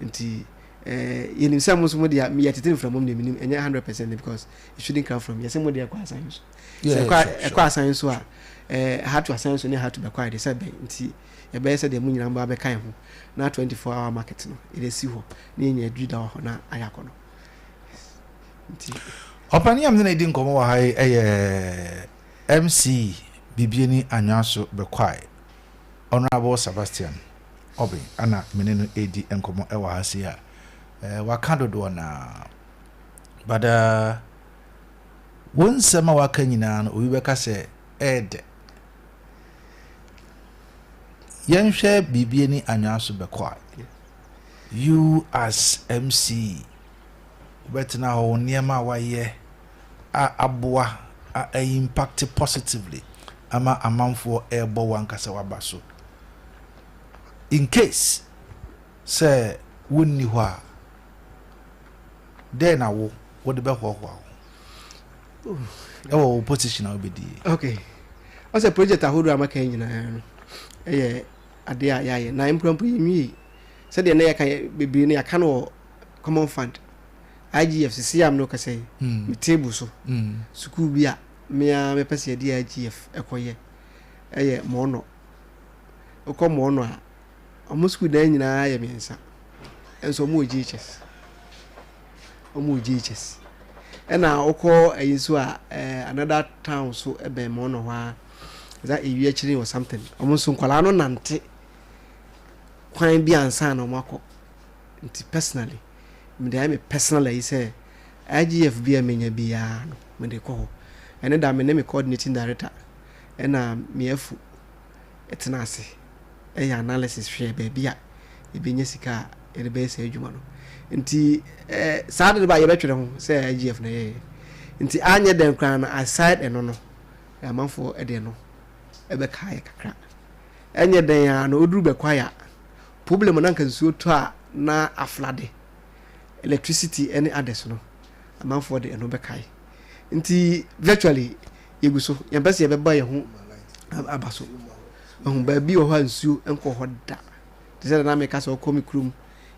Speaker 1: nti ɛɛ yɛnim sɛ mo nso mo deɛ yɛ tete nfra mo deɛ menim ɛnyɛ 100% because it shouldn't come from yɛsɛ mo deɛ ɛkɔ asan so sɛ ɛkɔ ɛkɔ asan so a ɛɛ ha to asan so ne ha to bɛkɔ ayɛ sɛ bɛn nti yɛbɛyɛ sɛ deɛ mo nyinaa mo abɛka yɛn ho na 24 hour market no yɛde si hɔ na yɛnya adwiri da wɔ hɔ na ayɛ akɔ no
Speaker 2: nti. Ɔpanin a mene no redi nkɔmmɔ wɔ ha yi yɛ MC Bibiani Anwaso Bɛkwae, Honourable Sebastian Obeng ana mene no redi nkɔmmɔ wɔ ha sei a waka dodoɔ no ara but uh, Wo nsɛm a woaka nyinaa no, obi bɛka sɛ ɛyɛ dɛ. Yɛnhwɛ biribi ani anwea so bɛkɔ a, you as MC, wobɛtena hɔ, wo nneɛma a woayɛ a aboa a ɛ impact positively ama amanfoɔ ɛrebɔ w'ankasa w'aba so. In case sɛ wonni hɔ a, dɛn na wo wode bɛhoahoa wo ho ɛwɔ wo position a wobɛdi yi?
Speaker 1: Okay. Ɔsɛ project ahodoɔ a maka yi nyinaa no ɛyɛ adeɛ a yɛayɛ na mpo mpo yɛnwie sɛdeɛ na yɛka yɛ bebree no yɛaka no wɔ common fund IGF sisi a mene kasa yi mm. me table so mm. sukuu bi a mea mepɛ sɛ yɛde IGF ɛkɔyɛ ɛyɛ mɔɔnɔ wokɔ mɔɔnɔ a ɔmo sukuu dan nyinaa yɛ mmiɛnsa. Nso ɔmo wɔ JHS. Ɔmo wɔ JHS. Ɛna wokɔ ɛyi nso a ɛɛ another town so ɛbɛn mɔ no hɔ a ɛza ewi akyiri or something. Ɔmo nso nkwadaa no nante kwan bi ansa na ɔmo akɔ. Nti personally, mede ayɛ me personal ayi sɛ IGF bi a menya biara no mede kɔ hɔ. Ɛne da me ne me coordinating director ɛna me afu ɛtena ase ɛyɛ analysis hwɛ baabi a yɛbɛnya sika a yɛde bɛyɛ saa adwuma no. Nti saa de no ba yɛbɛtwerɛ ho sɛ IGF na yɛyɛ. Nti anyɛ dɛn koraa no, aside ɛno no, amanfoɔ ɛde no ɛbɛka yɛ kakra. Ɛnyɛ dɛn a no oduru bɛkɔ a problem na nka nsuo tɔ a na aflood, electricity ɛne others no, amanfoɔ de ɛno bɛkae. Nti virtually yɛgu so, yɛmpɛ sɛ yɛbɛba yɛn ho aba so. Ɔho baabi wɔ hɔ a nsuo nkɔ hɔ da te sɛ nana meka sɛ ɔkɔ me kurom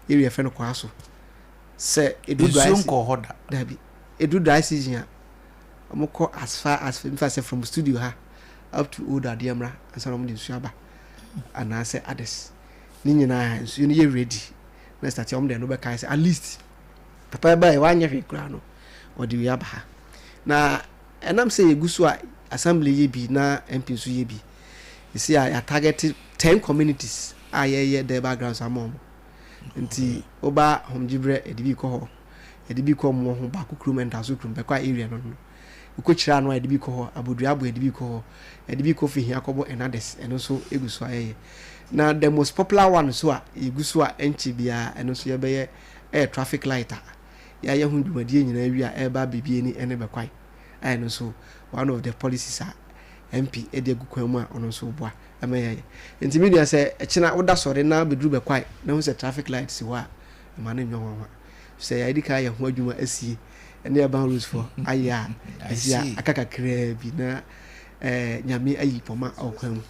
Speaker 1: area fɛ no kwaa so sɛ edu dry
Speaker 2: Nsuo nkɔ hɔ da?
Speaker 1: Dabi, edu dry season a, ɔmo kɔ as far as nfa sɛ from studio ha up to Old Adeɛmra ansa na ɔmo de nsuo aba anaasɛ others ne nyinaa. Nsuo no yɛ ready na start, ɔmo de ɛno bɛkae sɛ at least papa ɛba yɛ wanyɛ hwee koraa no, ɔde wei aba ha. Na ɛnam sɛ yɛgu so a assembly yɛ bi na MP nso yɛ bi esi a yɛ target 10 communities a yɛyɛ durbar grounds ama ɔmo. Nti woba Homgyebrɛ, yɛde bi kɔ hɔ, yɛde bi kɔ mmoɔ ho baako kurom, ɛntaso kurom bɛkɔ a area no wokɔkyerɛ ano a, yɛde bi kɔ hɔ. Abodua abo, yɛde bi kɔ hɔ, yɛde bi kɔ Fihia kɔbɔ and others. Ɛno nso egu so ayɛyɛ. Na the most popular one so a yɛgu so a ɛnkyɛ biara ɛno nso yɛbɛyɛ ɛyɛ traffic light a yɛayɛ ho dwumadie nyinaa wie a ɛreba bibie ni ɛne bɛkwae a, ɛno nso one of the policies a MP ɛde agu kwan mu a ɔno nso boa ɛma yɛyɛ. Nti mi nua, sɛ ɛkyina woda sɔre na bɛduru bɛkwae na ho sɛ traffic light si hɔ a, ɛma no nyɛ nwanwa sɛ yɛadi ka yɛ ho adwuma asie ɛne urban roads fo ayɛ a ɛsi a aka kakraa bi na Nyame ayi pɔma ɔkwan mu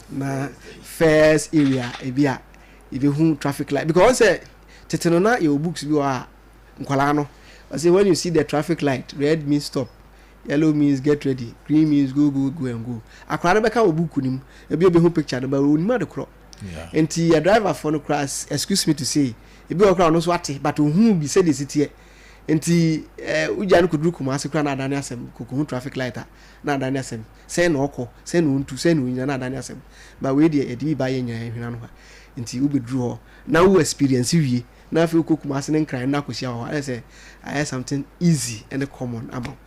Speaker 1: na first area ebi a yɛbɛhu traffic light, because sɛ tete no na yɛwɔ books bi wɔ a nkwadaa no ɔsɛ, "When you see the traffic light, red means stop, yellow means get ready, green means go, go, go and go." Akwadaa no bɛka wɔ book no mu, ebi obehu picture no, but onim ade korɔ. Nti yɛ driver fo no koraa, excuse me to say, ebi wɔ koraa ɔno nso ate, but ohun bi sɛdeɛ esi teɛ. Nti wogya no koduru Kumase koraa na adane asɛm. Kokohu traffic light a na adane asɛm, sɛn na ɔkɔ, sɛn na ɔntu, sɛn na onyina, na adane asɛm. Ba wei deɛ, yɛde bi ba yɛ nyinaa hwena no ha. Nti wobɛduru hɔ na wo experience wie na afei wokɔ Kumase ne Nkran na akɔhyia wɔ hɔ, ayɛ sɛ ayɛ something easy ɛne common ama wo.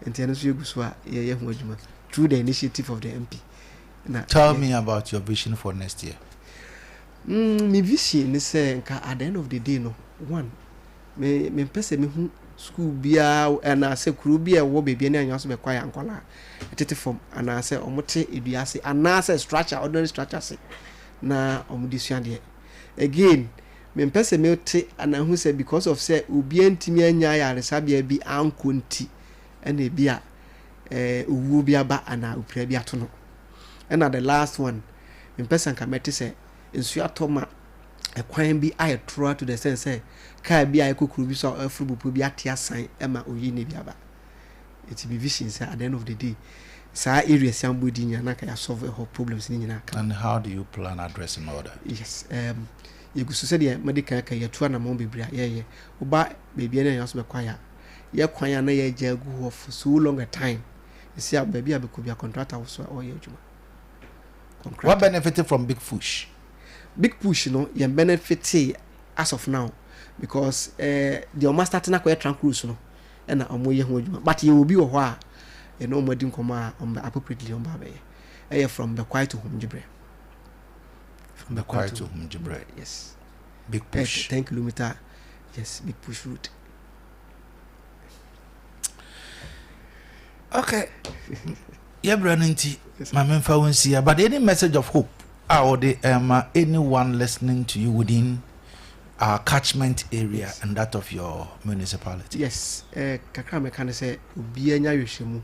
Speaker 1: Nti ɛno nso yɛgu so a yɛyɛ ho adwuma through the initiative of the MP.
Speaker 2: Na tell me about your vision for next year.
Speaker 1: Me vision ne sɛ nka at the end of the day no, one, me mempɛ sɛ mehu school biara anaasɛ kuro bi a ɛwɔ baabi ne anwea so bɛkɔ ayɛ nkɔlaa ɛtete fam anaasɛ ɔmo te edua ase anaasɛ structure, ordinary structure ase na ɔmo de sua adeɛ. Again, mempɛ sɛ mete anahu sɛ because of sɛ obiara ntumi anya ayaresabea bi ankɔ nti ɛna ebi a owuo bi aba anaa opira bi ato no. Ɛna the last one, mempɛ sɛ nka mɛte sɛ nsuo atɔ ma ɛkwan bi ayɛ toroa to the sense sɛ kaa bi a ɛkɔ kuro bi so a ɛforo bupo bi ate asan ɛma oyi ne bi aba. Nti me vision sɛ at the end of the day, saa areas a mbɔ di nyinaa na nka yɛasolve ɛhɔ problems ne nyinaa ka.
Speaker 2: And how do you plan addressing all that?
Speaker 1: Yes, yɛgu so sɛdeɛ mɛde kan ka, yɛtu anammɔn bebree a yɛyɛ. Woba baabi a ne yɛn so bɛkɔ ayɛ a yɛ kwan a na yɛagya agu hɔ for so long a time, ɛsi a baabi a bɛkɔ bi a contractor wɔ so a ɔyɛ adwuma.
Speaker 2: What benefited from Big Push?
Speaker 1: Big Push no, yɛn benefit as of now because deɛ ɔma start na akɔyɛ trunk roads no ɛna ɔmo yɛ ho adwuma, but yɛwɔ bi wɔ hɔ a yɛne ɔmo adi nkɔmɔ a ɔmo bɛ appropriately ɔmo ba abɛyɛ. Ɛyɛ from Bɛkwae to Homgyebrɛ.
Speaker 2: From Bɛkwae to Homgyebrɛ?
Speaker 1: Yes.
Speaker 2: Big Push.
Speaker 1: 10 kilometer, yes, Big Push route.
Speaker 2: Okay, yɛbrɛ no nti ma memfa wo nsia, but any message of hope a wɔde ɛma anyone listening to you within our catchment area and that of your municipality?
Speaker 1: Yes, kakra mɛka ne sɛ obiara nya awerɛhyɛmu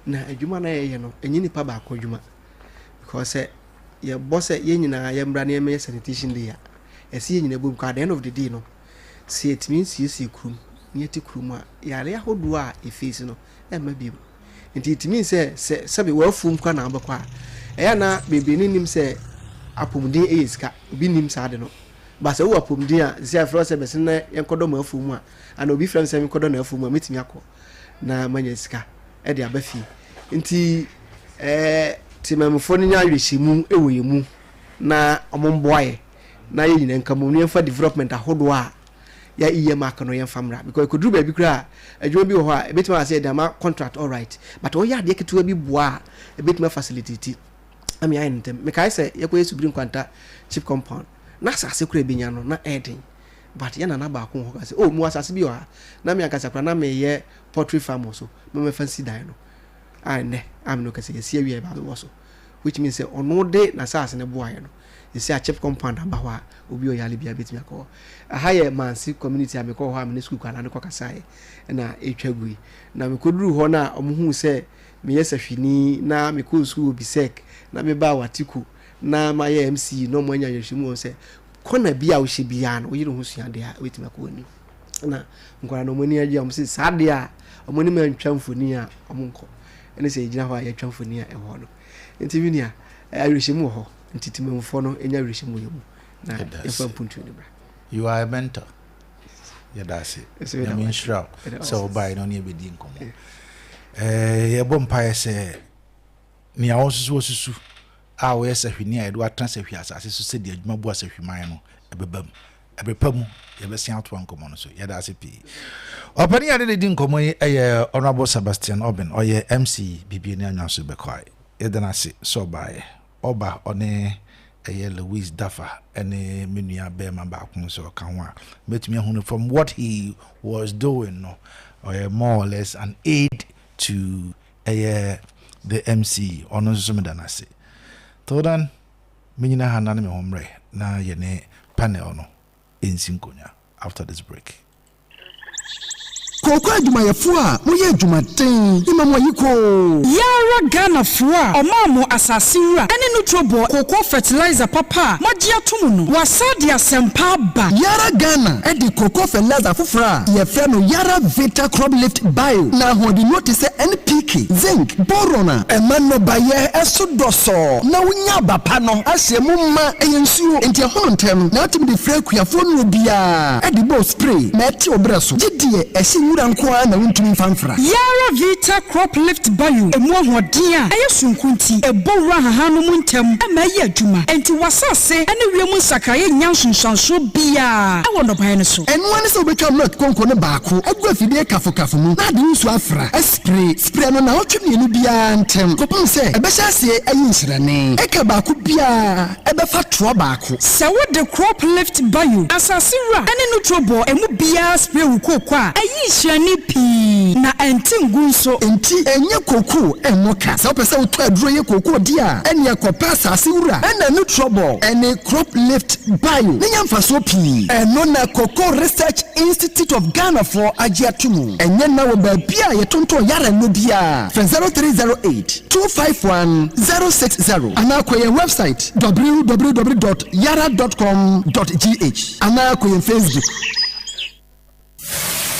Speaker 1: na adwuma no a yɛyɛ no ɛnyɛ nipa baako adwuma, because sɛ yɛbɔ sɛ yɛn nyinaa yɛmmra na yɛmmɛyɛ sanitation day a, ɛsɛ yɛn nyinaa bom kɔ. At the end of the day no, sɛ yɛtumi nsiesie kurom na yɛte kurom a yare ahodoɔ a ɛfeesi no ɛmma bio. Nti ɛtumi sɛ sɛbe wɔafuom kora na wobɛkɔ a, ɛyɛ na bebree no nim sɛ apɔmuden ɛyɛ sika. Obi nim saa de no. Ba sɛ wowɔ apɔmuden a, sɛ afrɛ wo sɛ bɛsene na yɛnkɔdɔ m'afuo mu a, anaa obi frɛ me sɛ menkɔdɔ n'afuo mu a, mɛtumi akɔ na manya sika de aba fie. Nti ɛɛ temamufoɔ no nya awerɛhyɛmu wɔ yɛn mu na wɔn mmoa yɛ na yɛn nyinaa nka mmom na yɛmfa development ahodoɔ a yɛ earmark no yɛmfa mmra, because ɛkɔduru baabi koraa a, adwuma bi wɔ hɔ a ɛbɛtumi ayɛ sɛ yɛde ama contract, alright, but ɔyɛ adeɛ ketewa bi boa a, ɛbɛtumi afacilitate ama yɛayɛ no ntɛm. Mekae sɛ yɛkɔyɛ Subiri Nkwanta chip compound na asase koraa ɛbɛnya no na ɛyɛ den, but yɛn nana baako wɔ hɔ ka sɛ, oh, mewɔ asase bi wɔ ha na me ankasa koraa na meyɛ poultry farm wɔ so, ma mɛfa nsi dan no a ɛnnɛ a me ne wo kasa yi, yɛasi awie a yɛba abɛwɔ so, which means sɛ ɔno de n'asase no boaeɛ no, seesei a chip compound aba hɔ a obi a ɔyare biara bɛtumi akɔ hɔ. Ɛha yɛ Manse community a mekɔɔ hɔ a me ne sukuu nkwadaa no kɔkasaeɛ na ɛretwa gu yi. Na mekɔduruu hɔ no a wɔhuu sɛ meyɛ sahwini na mekɔɔ sukuu wɔ BISEC na mebaa Watiko na mayɛ MC na wɔanya awerɛhyɛmu wɔ sɛ kɔna bi a wohyɛ biara no woyere ho sua adeɛ a wobɛtumi akɔ w'anim. Na nkwadaa no wɔn ani agye a wɔn se saa adeɛ a wɔn anim antwa mfoni a wɔn nkɔ ɛne sɛ yɛgyina hɔ a yɛatwa mfoni a ɛwɔ hɔ no. Nti me nua, awerɛhyɛmu wɔ hɔ. Nti temammufoɔ no nya awerɛhyɛmu wɔ yɛn mu na yɛmfa mpuntuo no bra.
Speaker 2: You are a mentor. Yɛda ase. Nyame nhyira wo sɛ wobaeɛ na ɔne yɛbɛdi nkɔmmɔ. Yɛbɔ mpaeɛ sɛ nea wo nso so wasusu a woyɛ sahwini a yɛde woatena sahwi asase so sɛ di adwuma bu asahwiman no ɛbɛba mu. Ɛberɛ pa mu yɛbɛsen atoa nkɔmmɔ no so. Yɛda ase pii. Ɔpanin a yɛne no di nkɔmmɔ yi yɛ Honourable Sebastian Obeng. Ɔyɛ MC Bibie ne Anwanso Bɛkwae. Yɛda no ase sɛ ɔbaeɛ. Ɔba ɔne ɛyɛ Louise Dafa ne me nua bɛɛma baako nso ɔka ho a mɛtumi ahu no from what he was doing no ɔyɛ more or less an aid to ɛyɛ the MC ɔno nso so meda no ase. Till then menyina ha nane me ho mmerɛ na yɛne panel no nsi nkonnwa after this break.
Speaker 3: Kooko adwumayɛfoɔ a moyɛ adwumaden yi ma mo ayikoo.
Speaker 4: Yɛ ara Ghanafoɔ a ɔmaa mo asase wura ne Nutrobɔ kooko fertilizer papa a moagye ato mu no, wɔasan de asɛmpa aba.
Speaker 3: Yara Ghana de kooko fertilizer foforɔ a yɛfrɛ no Yara Vita Crop Lift Bio na ahoɔdennuro te sɛ NPK, Zinc, Boron a ɛma nnɔbaeɛ so dɔ sɔɔ na wonya aba pa no ahyɛ mu ma. Ɛyɛ nsuo enti ɛhono ntɛm na wotumi de frɛ akuafoɔ nnuro biara de bɔ spray ma ɛte wo berɛ so. Gye deɛ ɛhye nwura nko ara na wontumi mfa mfra.
Speaker 4: Yara Vita Crop Lift Bio emu ahoɔden a ɛyɛ soronko nti, ɛbɔ wura nhahan no mu ntɛm ma ɛyɛ adwuma. Enti w'asase ne wiem nsakraeɛ nnya nsunsuansoɔ biara wɔ nnɔbaeɛ no so.
Speaker 3: Ɛno ara ne sɛ wobɛtwa milk konko no baako agu afidie kafokafo mu na ade nsuo afra aspray. Spray no nnawɔtwe mmienu biara ntam kɔpem sɛ ɛbɛhyɛ aseɛ ayi nhyerɛne. Eka baako biara ɛbɛfa toa baako.
Speaker 4: Sɛ wode Crop Lift Bio, asase wura ne Nutrobɔ emu biara spray wo kooko a, ɛyi nhyerɛne pii na ɛnte ngu nso.
Speaker 3: Enti ɛnyɛ kooko mmɔ ka. Sɛ wopɛ sɛ wotɔ aduro yɛ kooko deɛ a, ɛneɛ kɔpɛ asase wura ɛna Nutrobɔ ɛne Crop Lift Bio na nya mfasoɔ pii. Ɛno na Cocoa Research Institute of Ghana foɔ agye ato mu. Ɛnyɛ nna wɔ baabi a yɛtontɔn yara nnuro biara. Frɛ 0308 251 060 anaa kɔ yɛn wɛbsaet www dot yara dot com dot gh anaa kɔ yɛn Facebook.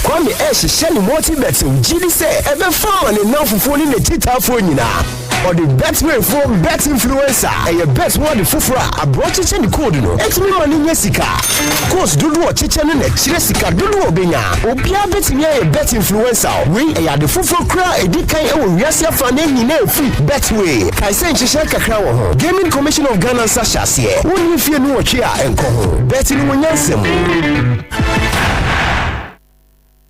Speaker 5: Kwame rehyehyɛ ne multibet gye di sɛ ɛbɛfa ama ne nnamfofoɔ ne n'akyitaafoɔ nyinaa. Ɔde Betwayfoɔ Bet Influencer, ɛyɛ bet ho ade foforɔ a aberɛ ɔkyekyɛ ne code no, ɛtumi ma no nya sika. Codes dodoɔ a ɔkyekyɛ no na ɛkyerɛ sika dodoɔ a ɔbɛnya. Obiara bɛtumi ayɛ Bet Influencer. Wei ɛyɛ ade foforɔ koraa a ɛdi kan wɔ wiase afanan nyinaa ɛfiri Betway. Kae sɛ nhyehyɛe kakra wɔ ho. Gaming Commission of Ghana nsa hyɛ aseɛ. Wonni mfeɛ nnunwɔtwe a, ɛnkɔ ho. Bet no wɔ nyansa mu.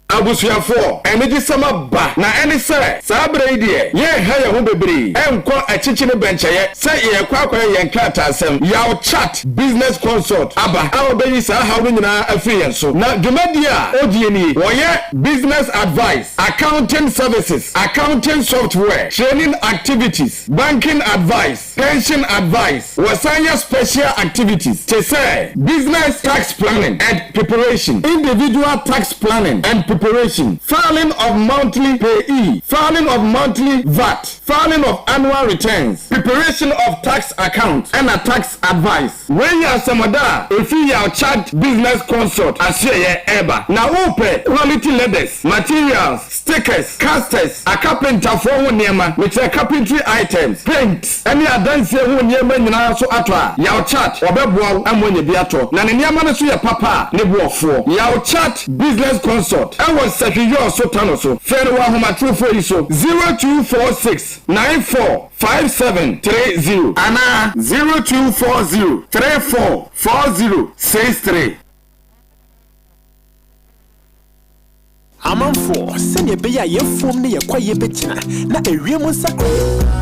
Speaker 6: Abusuafoɔ, anigyesɛm aba, na ɛne sɛ, saa berɛ yi deɛ, yɛrenha yɛn ho bebree nkɔ akyikyi ne bɛnkyɛeɛ sɛ yɛrekɔ akɔyɛ yɛn nkrataasɛm. Yaw Chat Business Consult aba a ɔbɛyi saa haw no nyinaa afiri yɛn so. Na dwumadie a ɔdie nie, wɔyɛ Business Advice, Accounting Services, Accounting Software, Training Activities, Banking Advice, Pension advice, Wɔsan yɛ special activities te sɛ business tax planning and preparation, individual tax planning and preparation. preparation, filing of monthly payee, filing of monthly VAT, filing of annual returns, preparation of tax account ɛna tax advice. Wei yɛ asɛmɔda a ɛfiri Yaw Chad Business Consult asoɛeɛ ɛreba. Na wopɛ quality leathers, materials, stickers, casters, akapentafoɔ ho nneɛma, mekyerɛ carpentry items, paint, ɛne adansie ho nneɛma nyinaa nso atɔ a, Yaw Chat ɔbɛboa wo ama woanya bi atɔ. Na ne nneɛma no nso yɛ papa a ne bo ɔfoɔ. Yaw Chat Business Consult ɛwɔ Sahwi Yɔɔso Tano so. Frɛ no wɔ ahomatorofoɔ yi so, 0246 94 5730 anaa 0240 34 40 63.
Speaker 5: Amanfoɔ, sɛnea ɛbɛyɛ a yɛn afuom ne yɛn kwaeɛ bɛgyina na ewiem nsakraeɛ.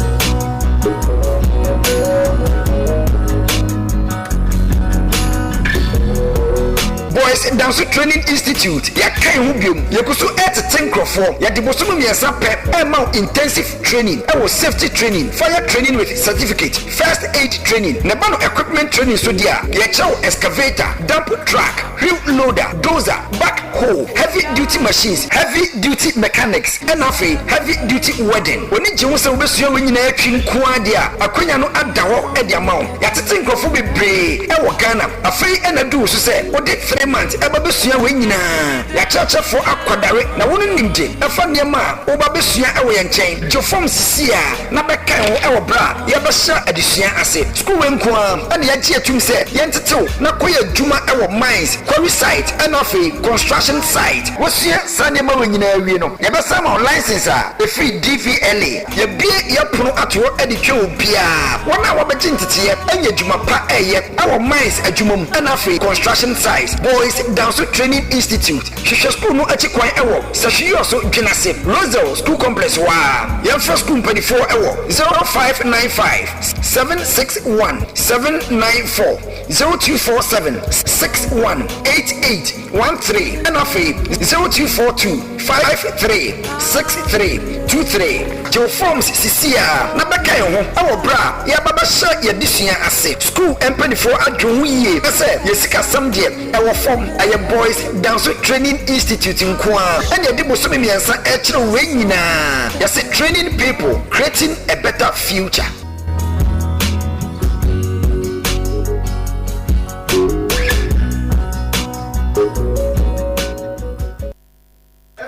Speaker 3: Boys Danso Training Institute, Yɛaka yɛn ho biom, yɛgu so retete nkurɔfoɔ. Yɛde bosome mmiɛnsa pɛ rema wo intensive training wɔ safety training, fire training with certificate, first aid training, na ɛba no equipment training nso deɛ a, yɛkyerɛ wo excavator, dump truck, wheel loader, dozer, back hoe, heavy duty machines, heavy duty mechanics, ɛna afei heavy duty welding. W'ani gye ho sɛ wobɛsua wei nyinaa twi nko ara deɛ a, akwanya no ada hɔ de ama wo. Yɛatete nkurɔfoɔ bebree wɔ Ghana. Afei na adu wo so sɛ wode 3 months ɛba bɛsua wei nyinaa. Yɛakyerɛkyerɛfoɔ akwadare na wɔn nim de ɛfa nneɛma a woba bɛsua wɔ yɛn nkyɛn. Gye fɔm sisi ara na bɛka yɛn ho wɔ berɛ a yɛrebɛhyɛ adesua ase. Sukuu wei nko ara na yɛagye atum sɛ yɛntete wo na kɔyɛ adwuma wɔ mines, quarry site ɛna afei construction site. Woasua saa nneɛma wei nyinaa awie no, yɛbɛsan ama wo license a ɛfiri DVLA. Yɛabue yɛn pono ato hɔ de twɛn obiara. Wɔn a wɔabɛgye nteteeɛ anya adwuma pa reyɛ wɔ mines adwuma mu ɛna afei construction sites. Boys Danso Training Institute. Hwehwɛ sukuu no akyi kwan wɔ Sahwi-Yorso Dwenase, Roselle School Complex hɔ ara. Yɛmfrɛ sukuu mpanimfoɔ wɔ 0595 761 794, 0247 61 88 13 ɛna afei 0242 53 63 23. Gye wo forms sisi ara na bɛka yɛn ho wɔ berɛ a yɛreba bɛhyɛ yɛn adesua ase. Sukuu mpanimfoɔ adwene ho yie sɛ yɛn sikasɛm deɛ ɛwɔ fam. Ɛyɛ Boys Danso Training Institute nko ara na ɛde bosome mmiɛnsa rekyerɛ wei nyinaa. Yɛse training people, creating a better future.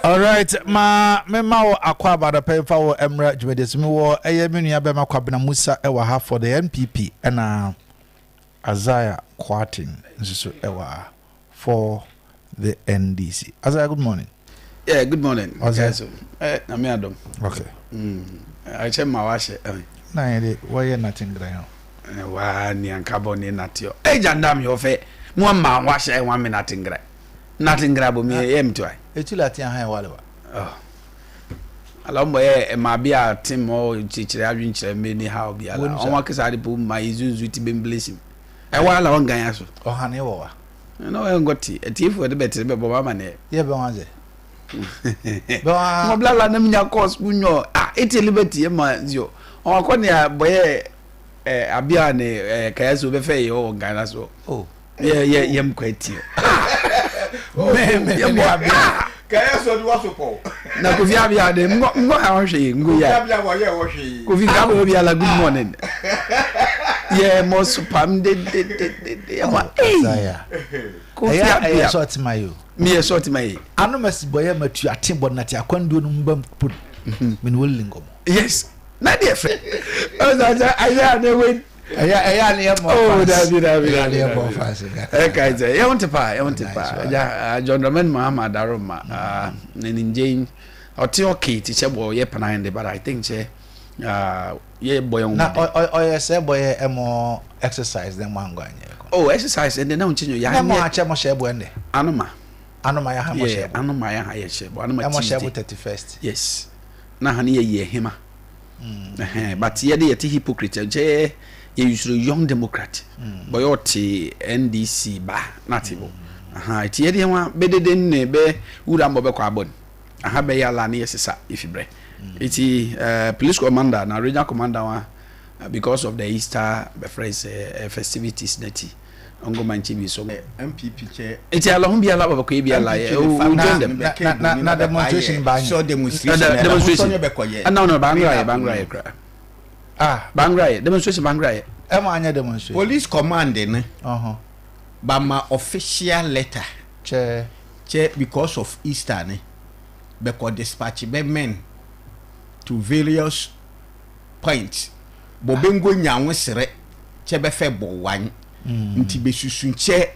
Speaker 2: Alright, ma mema wo akɔ abadɔpɛ mfa wo mmra dwumadie so. Mewɔ ɛyɛ me nua bɛma Kwabena Musa ɛwɔ ha for the NPP ɛna Isaiah Kwarteng nso so ɛwɔ ha for the NDC. Isaiah, good morning.
Speaker 7: Yeah, good morning.
Speaker 2: Ɔsɛ.
Speaker 7: So, eh, na me adom.
Speaker 2: Okay.
Speaker 7: Akyɛ ma wahyɛ. Eh.
Speaker 2: Na yɛ de wɔyɛ nothing gran.
Speaker 7: Eh, wa ni anka bɔ ne natio. Eh, jandam yo fe. Mo ma wahyɛ wa me nothing gran. Nothing gran bo me ye mto ai.
Speaker 2: Etu latin han wale wa.
Speaker 7: Oh. Ala mo ye ma bi a tim mo chichire adwin kyerɛ me ni how bi ala. On wa kisa de po ma izunzu ti be blessing. E wa ala on gan ya so.
Speaker 2: Ohane wɔ wa.
Speaker 7: Na ɔyɛ ngɔte atiefo ɛde bɛtere bɛbɔ ma amaneɛ.
Speaker 2: Yɛ bɛ wɔn sɛ.
Speaker 7: Bɛ wɔn blala na minya course mu nyɔ ah eti liberty yɛ ma nzio wɔn akɔ ne bɔyɛ ɛ abia ne ɛ kaya so bɛfɛ yɛ wɔ Ghana so.
Speaker 2: Oh.
Speaker 7: Yɛ yɛ yɛ mkɔ eti.
Speaker 2: Mɛ mɛ
Speaker 7: yɛ mɔ abia.
Speaker 6: Kaya so ni waso pɔ.
Speaker 7: Na Kofi abia de ngɔ ngɔ ha ɔhwɛ yi ngo ya.
Speaker 6: Kofi abia wɔ yɛ ɔhwɛ yi.
Speaker 7: Kofi nka bɔ obi ala good morning. Yɛ mɔ supam de de de de de yɛ mɔ.
Speaker 2: Isaiah.
Speaker 7: Kofi
Speaker 2: Ɛyɛ
Speaker 7: abia.
Speaker 2: ɛyɛ sɔɔte ma yi o.
Speaker 7: Mi yɛ sɔɔte ma yi.
Speaker 2: Ano ma si bɔ yɛ ma tu ate bɔ nate akwanduo no mba mpo mi ni wɔlili nkɔmɔ.
Speaker 7: Yes. Na deɛ fɛ. Ɔsɛ sɛ Isaiah ne wei.
Speaker 2: Ɛyɛ ɛyɛ ani yɛ mɔ
Speaker 7: Oh,
Speaker 2: fans.
Speaker 7: dabi dabi
Speaker 2: Ɛyɛ ani
Speaker 7: dabi.
Speaker 2: yɛ mɔ fans.
Speaker 7: Ɛka sɛ yɛ wɔn te paa yɛ wɔn te
Speaker 2: Nice
Speaker 7: paa.
Speaker 2: one.
Speaker 7: Ɛgya John Dramani Mahama Daroma ah ne ne ngyɛn ɔte ɔkè ti kyɛ bɔ yɛ panan de but I think kyɛ ah yɛ bɔ yɛn
Speaker 2: Na
Speaker 7: wɔn de.
Speaker 2: ɔyɛ sɛ bɔ yɛ ɛmɔ exercise dɛ mo angɔ anyɛ kɔ.
Speaker 7: Oh exercise ɛnde na nkyɛn yɛ
Speaker 2: Na mo
Speaker 7: anyɛ
Speaker 2: akyɛ mo hyɛ bɔ ɛnde.
Speaker 7: anoma.
Speaker 2: Anoma yɛ ha mo
Speaker 7: Yeah
Speaker 2: hyɛ bɔ.
Speaker 7: anoma yɛ ha yɛ hyɛ bɔ anoma
Speaker 2: Ɛmɔ hyɛ bɔ
Speaker 7: Tuesday.
Speaker 2: 31st.
Speaker 7: Yes. Na ha ne yɛ yɛ hema. Mm. But yɛ de yɛ te hypocrite nkyɛ yɛ yɛ usuro young democrat. Mm. Bɔ yɛ ɔte NDC ba na te bɔ. Aha eti yɛ de yɛn bɛ dede ne bɛ wura mbɔ bɛ kɔ abɔ ni. Aha bɛ yɛ ala ne yɛ sisa efi brɛ. Eti uh, police commander na regional commander wa. Because of the Easter bɛfrɛ sɛ festivities na ti ɔnkɔ mankyɛ bi so.
Speaker 8: NPP kyɛ.
Speaker 7: Nti ala ho biala bɛkɔ bi ala yɛ o join them.
Speaker 2: Na demonstration ba
Speaker 8: nye. Demonstration.
Speaker 7: Demonstration. Ɛna ɔno bangra yɛ, bangra yɛ kura.
Speaker 2: Ah.
Speaker 7: Bangra yɛ demonstration, bangra yɛ.
Speaker 2: Ɛmo anyɛ demonstration.
Speaker 8: Police command ne. Ba ma official letter.
Speaker 2: Kyɛ.
Speaker 8: Kyɛ because of Easter ne bɛkɔ dispatch bɛ men to various points bɔ bɛngo nya ho serɛ kyɛ bɛfɛ bɔ wan nti bɛsusu kyɛ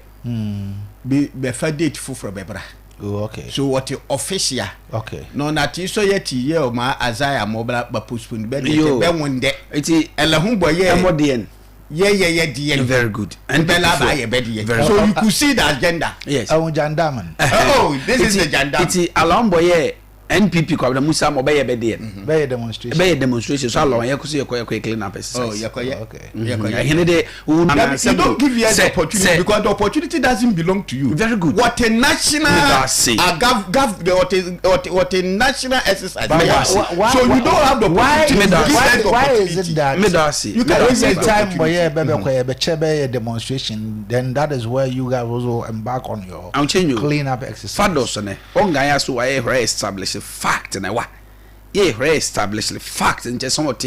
Speaker 8: bɛ bɛfa date foforɔ bɛbra.
Speaker 2: Oh, okay.
Speaker 8: So wɔte official.
Speaker 2: Okay.
Speaker 8: Na ɔnate sɔ yɛ ti yɛ ɔma Isaiah mɔbra ba postpone bɛ deɛ
Speaker 7: Yo.
Speaker 8: kyɛ bɛnwo ndɛ.
Speaker 7: Nti
Speaker 8: ɛlɛ ho bɔ yɛ.
Speaker 7: Ɛmɔ deɛ.
Speaker 8: Yɛ yɛ yɛ deɛ.
Speaker 7: Very good.
Speaker 8: Bɛ la ba yɛ bɛ deɛ.
Speaker 7: Very
Speaker 8: So
Speaker 7: good.
Speaker 8: you could see the agenda.
Speaker 7: Yes.
Speaker 2: Ɛwɔ jandaman.
Speaker 8: Oh, this is the jandam.
Speaker 7: Nti alɔnbɔ yɛ NPP Kwabena Musa ma ɔbɛyɛ bɛ deɛ.
Speaker 2: Bɛyɛ demonstration.
Speaker 7: Bɛyɛ demonstration so alɔn yɛ kɔ so yɛ kɔ clean up exercise.
Speaker 8: Oh, yɛ kɔ yɛ.
Speaker 2: Okay.
Speaker 8: Yɛ kɔ yɛ.
Speaker 7: Ɛhene de wo
Speaker 8: You don't give you the opportunity because the opportunity doesn't belong to you.
Speaker 7: Very good.
Speaker 8: What a national,
Speaker 7: Medase.
Speaker 8: gav, gav, what a national exercise.
Speaker 2: But why,
Speaker 8: So you don't have the
Speaker 2: why,
Speaker 8: opportunity.
Speaker 2: why,
Speaker 8: Give them the
Speaker 2: why is
Speaker 8: opportunity.
Speaker 2: it that
Speaker 7: Medase.
Speaker 8: You can
Speaker 7: Medase.
Speaker 8: give them
Speaker 2: every
Speaker 8: the
Speaker 2: time
Speaker 8: opportunity.
Speaker 2: boy bɛbɛ kɔ yɛ bɛkyɛ bɛyɛ demonstration, then that is where you guys also embark on your
Speaker 7: I'm changing you.
Speaker 2: clean up exercise.
Speaker 7: Fados ne ɔngan ya so wayɛ hwɛ establish fact na wa yɛ hwɛ establish fact nkyɛ sɔn ɔte.